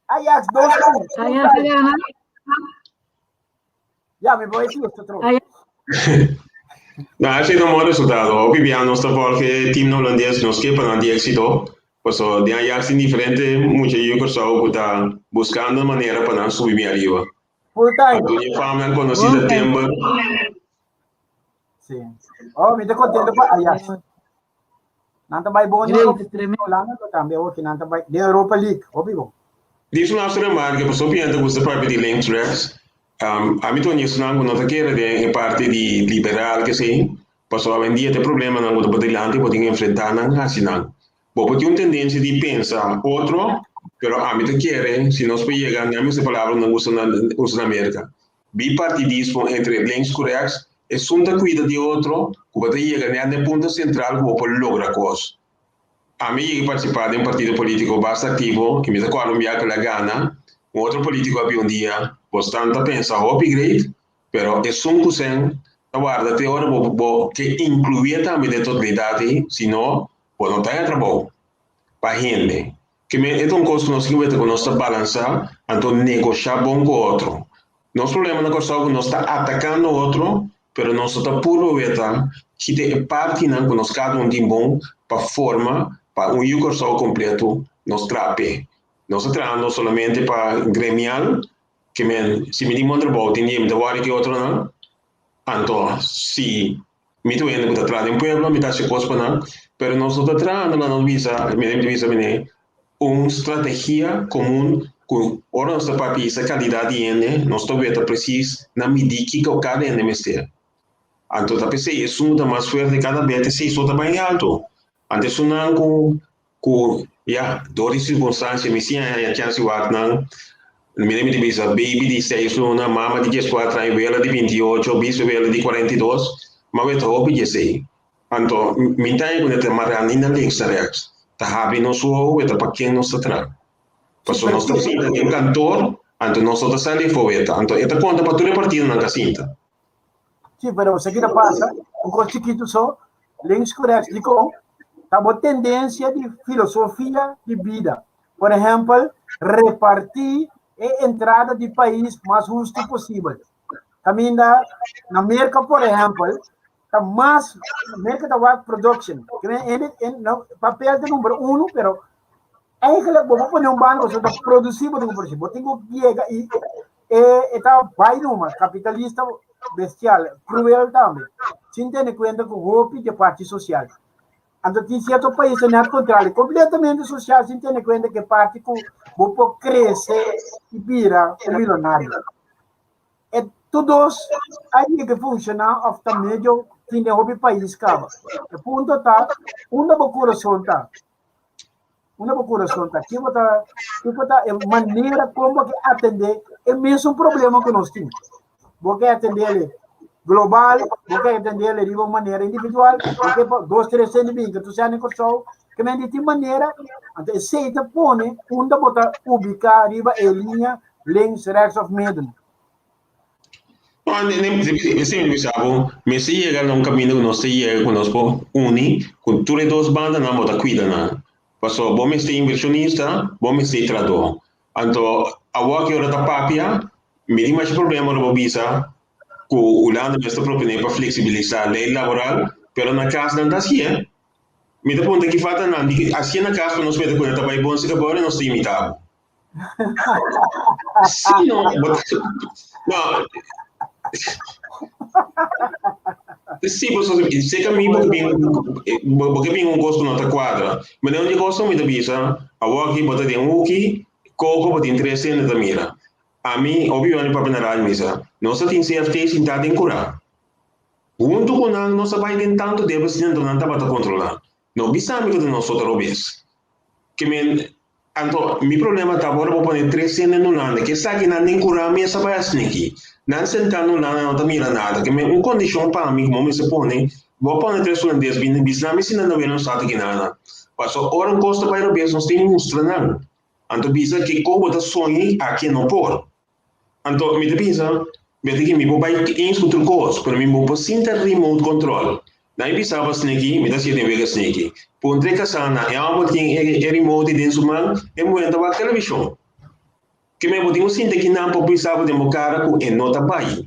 Ajax 2-1. Ajax a gana. Ja, mi voy fiesta tro. No, esei ta un bon resultado. Hopi bia nos ta volg e team holandes, nos ke pa nan di éxito. Paso den Ajax tin diferente mucha yu Kòrsou ku ta buskando manera pa nan subi bien ariba. Full time. Anto e famnan konosí ta Timber. Sí. Oh, mi ta contento pa Ajax. Nan ta bai bon Great, tremendo. Holanda ta tambe oki nan ta bai den Europa League. Hopi bon. Dis un laatste remarke, pasobra hopi hende ta gusta papia di links rechts. Um, ami ta un di esnan ku no ta kere den e parti di liberal kesei, pasobra awendia ta e problemanan ku ta por dilanti bo tin ku enfrentá nan, hasi nan. Bo por tin un tendensia di pensa otro, pero ami ta kere si nos por yega, nan mester palabra nan usa na usa na Merka. Bipartidismo entre links ku rechts, esun ta kuida di otro ku bo ta yega nèt na e punto sentral ku bo por logra kos. Ami yega partisipá den un partido polítiko basta aktivo i mi ta kòrda un biaha ku el a gana, un otro polítiko a bin un dia, Bosnan ta pensa hopi great, pero esun ku sèn ta warda te ora bo bo ke inkluié tambe den totalidat ei, si no bo no ta haña trabou pa hende. Ke men e ta un kos ku nos tin weta ku nos ta balansá anto negoshá bon ku otro. Nos problema na Kòrsou ku nos ta atakando otro pero nos no ta purba weta kita e partinan ku nos kada un tin bon pa forma pa un yu Kòrsou kompleto nos traha p'e. Nos ta trahando solamente pa gremial ke men si mi tin bon trabou tin dia mi ta wòri ki otronan anto si Mi ta un hende ku ta traha den pueblo, mi ta hasi kos pa nan, pero nos no ta trahando na nos bisa, mi ta bisa mene, un strategia komun ku ora nos ta papia isa kantidat di hende, nos ta weta presis na midi kiko kada hende mester. Anto ta p'esei esun ku ta mas fuerte kada bes esei so ta bai alto. Anto esunnan ku ku ya dor di sirkunstansia mi si haña chans di wak nan, mi ta bisa baby di seis luna, mama di dieskuater aña, wela di 28, biswela di 42, ma wet hopi di esei. Anto mi ta haña ku ta mará ni na links na rechts, ta habri nos wowo weta pa ken nos ta traha. Pasobra nos ta sinta den kantor, anto nos no ta sali afó weta. Anto e ta konta pa tur e partidonan ku a sinta. Sí, pero sa kita pasa, un kos chikitu so, links ku rechts, dikon? Ta bo tendensia di filosofia di bida. Por ehèmpel, repartí e entrada di pais mas hustu posibel. Kaminda na Merka, por ehèmpel, ta mas, Merka ta wak production. Papel ta number uno, pero eigenlijk bo por pone un banda, bo ta produsí, bo tin ku produsí. Bo tin ku yega i e ta bai numa, kapitalista bestial, cruel tambe, sin tene kuenta ku hopi di parti sosial. Anto tin sierto paisnan net kontrario, kompletamente sosial sin tene kuenta ku e parti ku bo por krese i bira un milonario. E tur dos a yega funshoná òf ta medio tin den hopi pais kaba. E punto ta unda bo kurason ta. Unda bo kurason ta? Kiko ta kiko ta e manera kon bo ke atendé e mesun problema ku nos tin? Bo ke atendé global, bo ke atendé riba un manera individual, bo ke pa dos, tres sende bin ku tur sende Kòrsou, ke men di tin manera, anto esei ta pone unda bo ta ubiká riba e liña links, rechts of midden. No, esei mi bisa bo, mester yega na un kaminda ku nos ta yega ku nos por uni ku tur e dos bandanan bo ta kuida nan. Pasobra bo mester invershonista, bo mester trahadó. Anto awor ki ora ta papia, mi tin masha problema ora bo bisa ku Hulanda mester proponé pa fleksibilisá lei laboral, pero na kas nan ta hasié. Mi ta puntra ki falta nan di hasié na kas pa nos mete ku nan ta bai bon si ka bo ora nos ta imitá bo. Sí, no, no. Sí, pues, sé que a mí porque bin, porque bin un costo no ta cuadra. Maar de costo mi ta bisa, awor aki bo ta den hoeki, koko bo tin tres hende ta mira. A mi, obvio, mi papia na radio misa, nos ta tin CFT sintá den kurá. Huntu ku nan nos a bai den tantu debes anto nan tabata kontrolá. No bisa mi ku ta nos otro bes. Ke men, anto mi problema ta ora bo pone tres hende na Hulanda, ke esaki nan den kura mesa bai a sniki. Nan sentá na Hulanda no ta mira nada. Ke men un kondishon pa mi ku bo mester pone, bo a pone tres hulandes bini bisa mi si nan ta wena un statu kinana. Paso ora un kos ta bai robes nos tin mustra nan. Anto bisa ke kon bo ta soña aki no por. Anto mi ta bisa, Bete ki mi por bai eens ku tur kos, pero mi bo por sinta remote control. Na mi bisaba Sneaky, mi ta siete en wega Sneaky. Puntra e kasá na e hòmber tin e remote den su man, e muhé ta wak televishon. Ke men bo tin ku sinta ki nan por bisa bo den bo kara ku e no ta bai.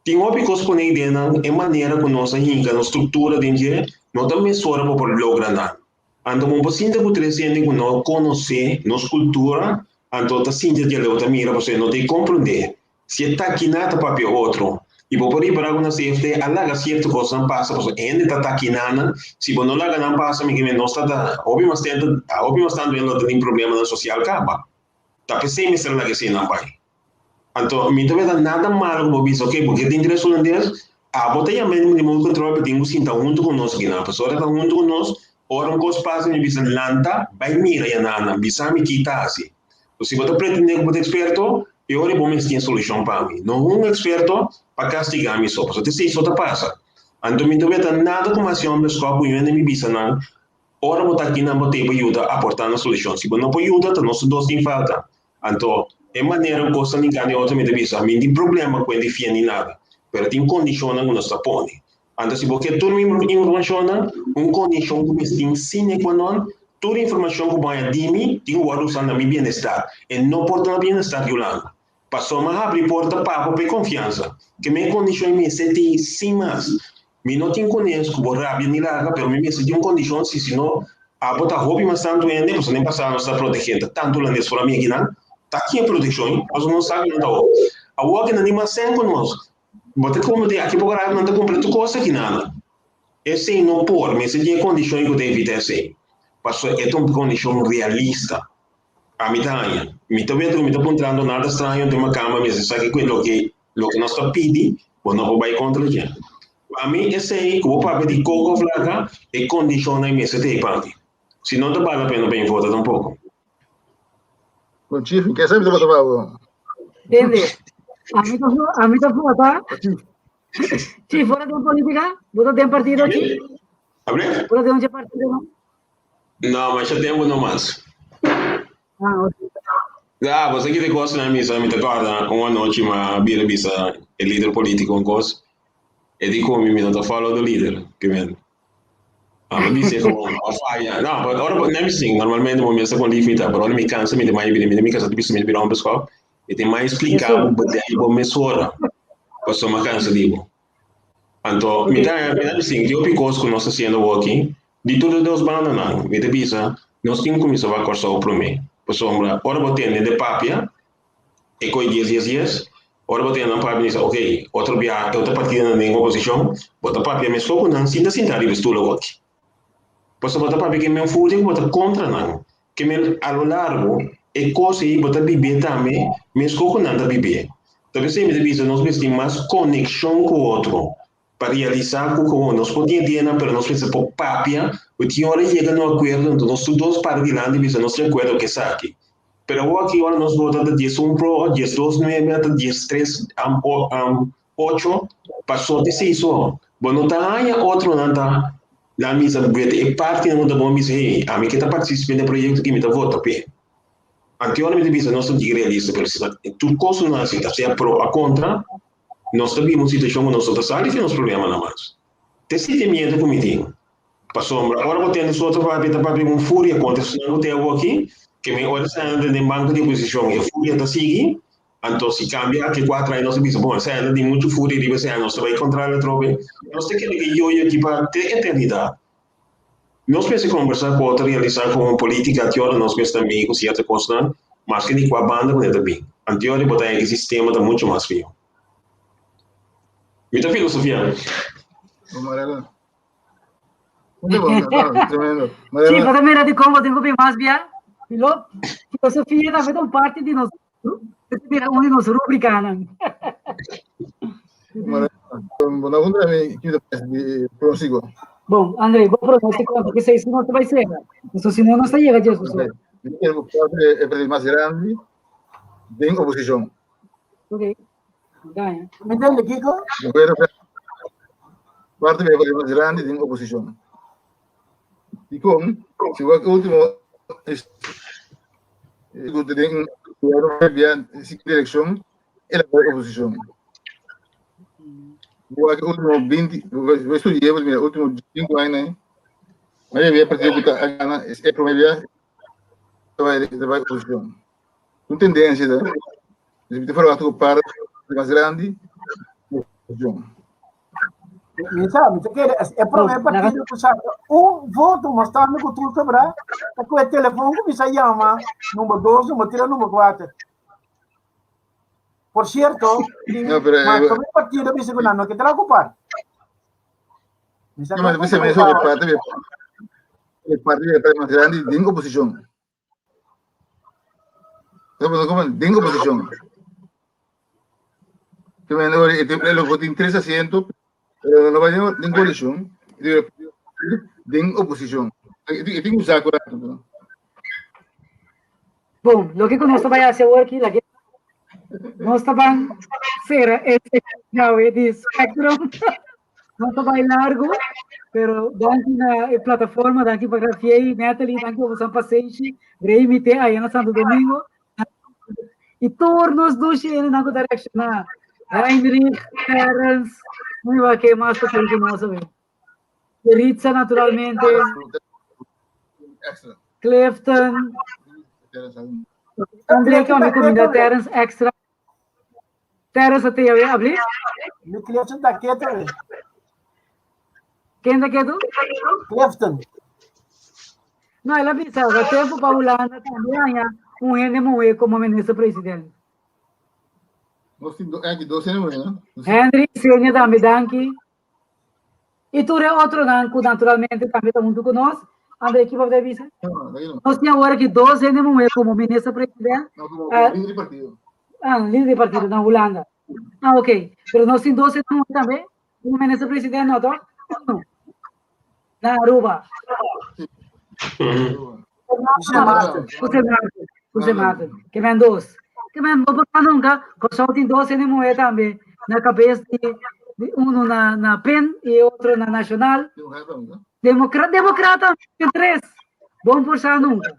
Tin hopi kos pone den nan, e manera ku nos a hinka nos struktura den dje no ta mesora pa por logra nan. Anto bo por sinta ku tres hende ku no konosé nos kultura, anto ta sinti di aleu ta mira pasobra e no ta e komprondé. Si e takiná ta papia otro. I bo por ripará ku na CFT a laga sierto kosnan pasa pasobra e hende ta takiná nan. Si bo no laga nan pasa mi ke men nos ta ta hopi mas tenta hopi mas tantu hende lo ta tin problemanan sosial kaba. Ta p'esei mester a laga eseinan bai. Anto mi ta mira nada malo ku bo bisa ok bo ke tin tres hulandes abo ta yama e remote control pero tin ku sinta huntu ku nos akinan pasobra ora ta huntu ku nos ora un kos pasa mi bisa lanta bai mira ya nan bisa mi ki ta hasi si bo ta pretende ku bo ta eksperto e ora bo mes tin e solushon pa mi no un eksperto pa kastiga mi so pasobra esei so ta pasa anto mi ta weta nada ku mas yòmber skòp ku yende mi bisa nan ora bo ta akinan bo ta yuda aporta na solushon si bo no por yuda ta nos dos tin falta. Anto, e manera ku kos ta ninká den otro mi ta bisa, mi no tin problema ku e difia ni nada, pero tin kondishonnan ku nos ta pone. Anto si bo ke tur mi informashonnan, un kondishon ku mi tin sine qua non, tur informashon ku bo haña di mi tin ku wòrdu usá na mi bienestar, e no por ta na bienestar di Hulanda. Pasobra mi a habri porta pa bo pa e konfiansa. Ke mi e kondishon mester tin sin mas. Mi no tin kunes ku bo rabia ni laga, pero mi mester di un kondishon si si no abo ta hopi mas tantu hende, pasobra den pasado nos ta protegé ta tantu hulandes for ami akinan, ta ki e protekshon, pasobra nos sa ku nan ta hopi. Awor aki nan tin mas sèn ku nos. Bo ta komo di aki poko rato nan ta kumpra tur kos akinan. Esei no por, mester di e kondishon ku ta evita esei, pasobra e ta un kondishon realista. Ami ta haña. Mi ta wet ku mi ta puntrando nada straño den makamba, mester sa ki ku e loke Loke nos ta pidi, bo no por bai kontra dje. Pa mi esei ku bo papia di koko of laka, e kondishonnan mester ta ei pa mi. Si no ta bal la pena pa mi vota tampoko. Bon chief, ke sa mi ta vota pa bo? Tende, ami ta ami ta vota. Chief, bo ta den politica? Bo ta den partido, chief? Abre? Bo ta den un partido, no? No, masha tempu no mas. Ah, ok. Ya, bo sa kite kos na misa, mi ta kòrda un anochi mi a bira bisa e lider polítiko un kos, e di ku mi, mi no ta follow the leader, ke men. A mi bis'é gewoon, a faya. No, pero ora bo, na mi sin, normalmente bo mester kon lif mi ta, pero ora mi kansa mi ta mai bira, mi ta mi kasa ta bisa mi ta bira hombre skòp, mi ta mai splika bo bedei bo mesora, pasobra mi a kansa di bo. Anto, mi ta, mi ta bisin, tin hopi kos ku nos ta hasiendo awoki, di tur e dos bandanan, mi ta bisa, nos tin ku kuminsá wak Kòrsou promé. Pasobra ora bo tende de papia, e koi dies dies dies, ora bo tende nan papia, bisa, ok, otro bia e otro partidonan den oposishon, bo ta papia meskos ku nan sin ta sinta riba e stul awoki. Pasobra bo ta papia ke men furia ku bo ta kontra nan, ke men a lo largo e kos ei bo ta bib'é tambe meskos ku nan ta bib'é. Ta p'esei mi ta bisa nos mester tin mas konekshon ku otro pa realisá ku komo nos por tin ideanan pero nos mester por papia ku tin ora yega na un akuerdo anto nos tur dos para dilanti i bisa nos di akuerdo ku esaki. Pero awor aki ora nos vota ta 11 pro, 12 nuebe ata 13 ocho pasó te seis ora. Bo no ta haña otronan ta na misa wet e partinan ku ta bon bisa hey ami ke ta partisipá den e proyekto aki mi ta vota p'e. Anteora mi ta bisa nos ta di realista pero si ta tur kos ku nos hasi ta sea pro a kontra nos ta biba un situashon ku nos no ta sali di nos problemanan mas. Ta e sentimiento ku mi tin. Pasobra ora bo tende su otro papia ta papia ku un furia kontra esnan ku ta awoki ke mi ora esnan ta den banko di oposishon e furia ta sigui. Anto si cambia aki cuatro aña nos ta bisa, bon, esei aña tin mucho furia riba esei aña, nos ta bay contra atrobe. Nos ta kere ke yoyo aki pa te eternidad. Nos mester conversa cu otro, realisa cu politica ki ora nos mester ta bin cu cierto cosnan, maske di cua banda cu ne ta bin. Anteora bo ta haña ki sistema ta mucho mas fiho. Mi ta filosofia. Marela. Tremendo. Sí, pa mira di como tin ku bin mas bia. Filo, filosofia tambe ta un parti di nos, mira un di nos rubricanan. Bo no puntra mi ki mi ta pensa di pronóstico. Bon, André, bo pronóstico anto que sei si no ta bai sera. Paso si no nos ta yega dje so. Mi kere ku parte e partido mas grandi den oposishon. Ok. Gaña. Mi tende Kiko? Gobièrnu parte e partido mas grandi den oposishon. Dikon? Si wak último ku den gobièrnu bia direkshon el a bai oposishon. Wak último 20, bo estudié, bo mira último 5 aña, mayoria partido ku ta gana e promé bia ta bai ta bai oposishon. Un tendensia ta, si ta verwacht ku par mas grandi oposishon. Mi sa, mi ta kere, e promé partido ku saka un voto mostrando ku tur sobrá, ta ku e telefon kuminsá yama number 2, number 3, number 4. Por cierto, No, pero, mas promé partido bisa ku nan no ke traha ku par. Mi sa No, mas ku bisa par. eso de parte de parte de parte más grande den oposición. No, como den oposición. Que me ando e lo tin tres asientos, pero no va den coalición, den oposición. E tin un saco rato, no? Bom, lo que nos vai hacer awor aki, la que nos ta ban cera este yawe di Spectrum. No ta bai largo, pero danki na e plataforma, danki pa Grafiei, Natalie, danki pa boso pasenshi, Remy te aya na Santo Domingo. Y tur nos dushi hendenan ku ta reacciona. Heinrich, Terence, muy ba ke mas ta ku nos awe. Ritza naturalmente. Extra. Clifton, André que me comida Terence extra. Terence até yawe abli. Mi Clifton ta keto. Ken ta keto? Clifton. No, el a bisa, da tempo pa Hulanda tambe haña un hende muhé como minister president. Nos tin do, aquí dos hende muhé, no? Henry, Senia tambe danki. I tur e otronan ku naturalmente tambe ta huntu ku nos. André, ki bo ta bisa? No, no, no. Nos tin awor aki dos hende muhé como minister president. No, como Ah. líder di partido. Ah, líder di partido na Hulanda. Ah, ok. Pero nos tin dos hende muhé tambe como minister president, no toch? No. Na Aruba. José Maarten. José Maarten. José Maarten. Ke men dos. Ke men no por nunca. Kòrsou tin dos hende muhé tambe na kabes di, di uno na, na PEN i otro na Nacional. Democra Democrata tres. Bon por sa nunca.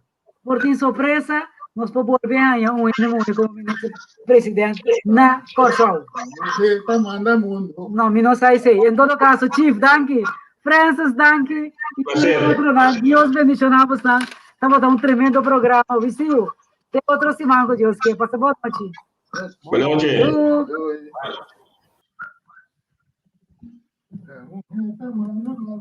Por tin sorpresa, nos por bolbe haña un hende muhé komo minister president na Kòrsou. Pa manda mundo. No, mi no sa esei. En todo caso, Chief, danki. Francis, danki. Y Placer. otronan, Dios bendiciona bosnan. Tabata un tremendo programa. We see you. Te otro siman cu Dios ke. Pasa bon nochi. Buenas noches. Doeg. Doei.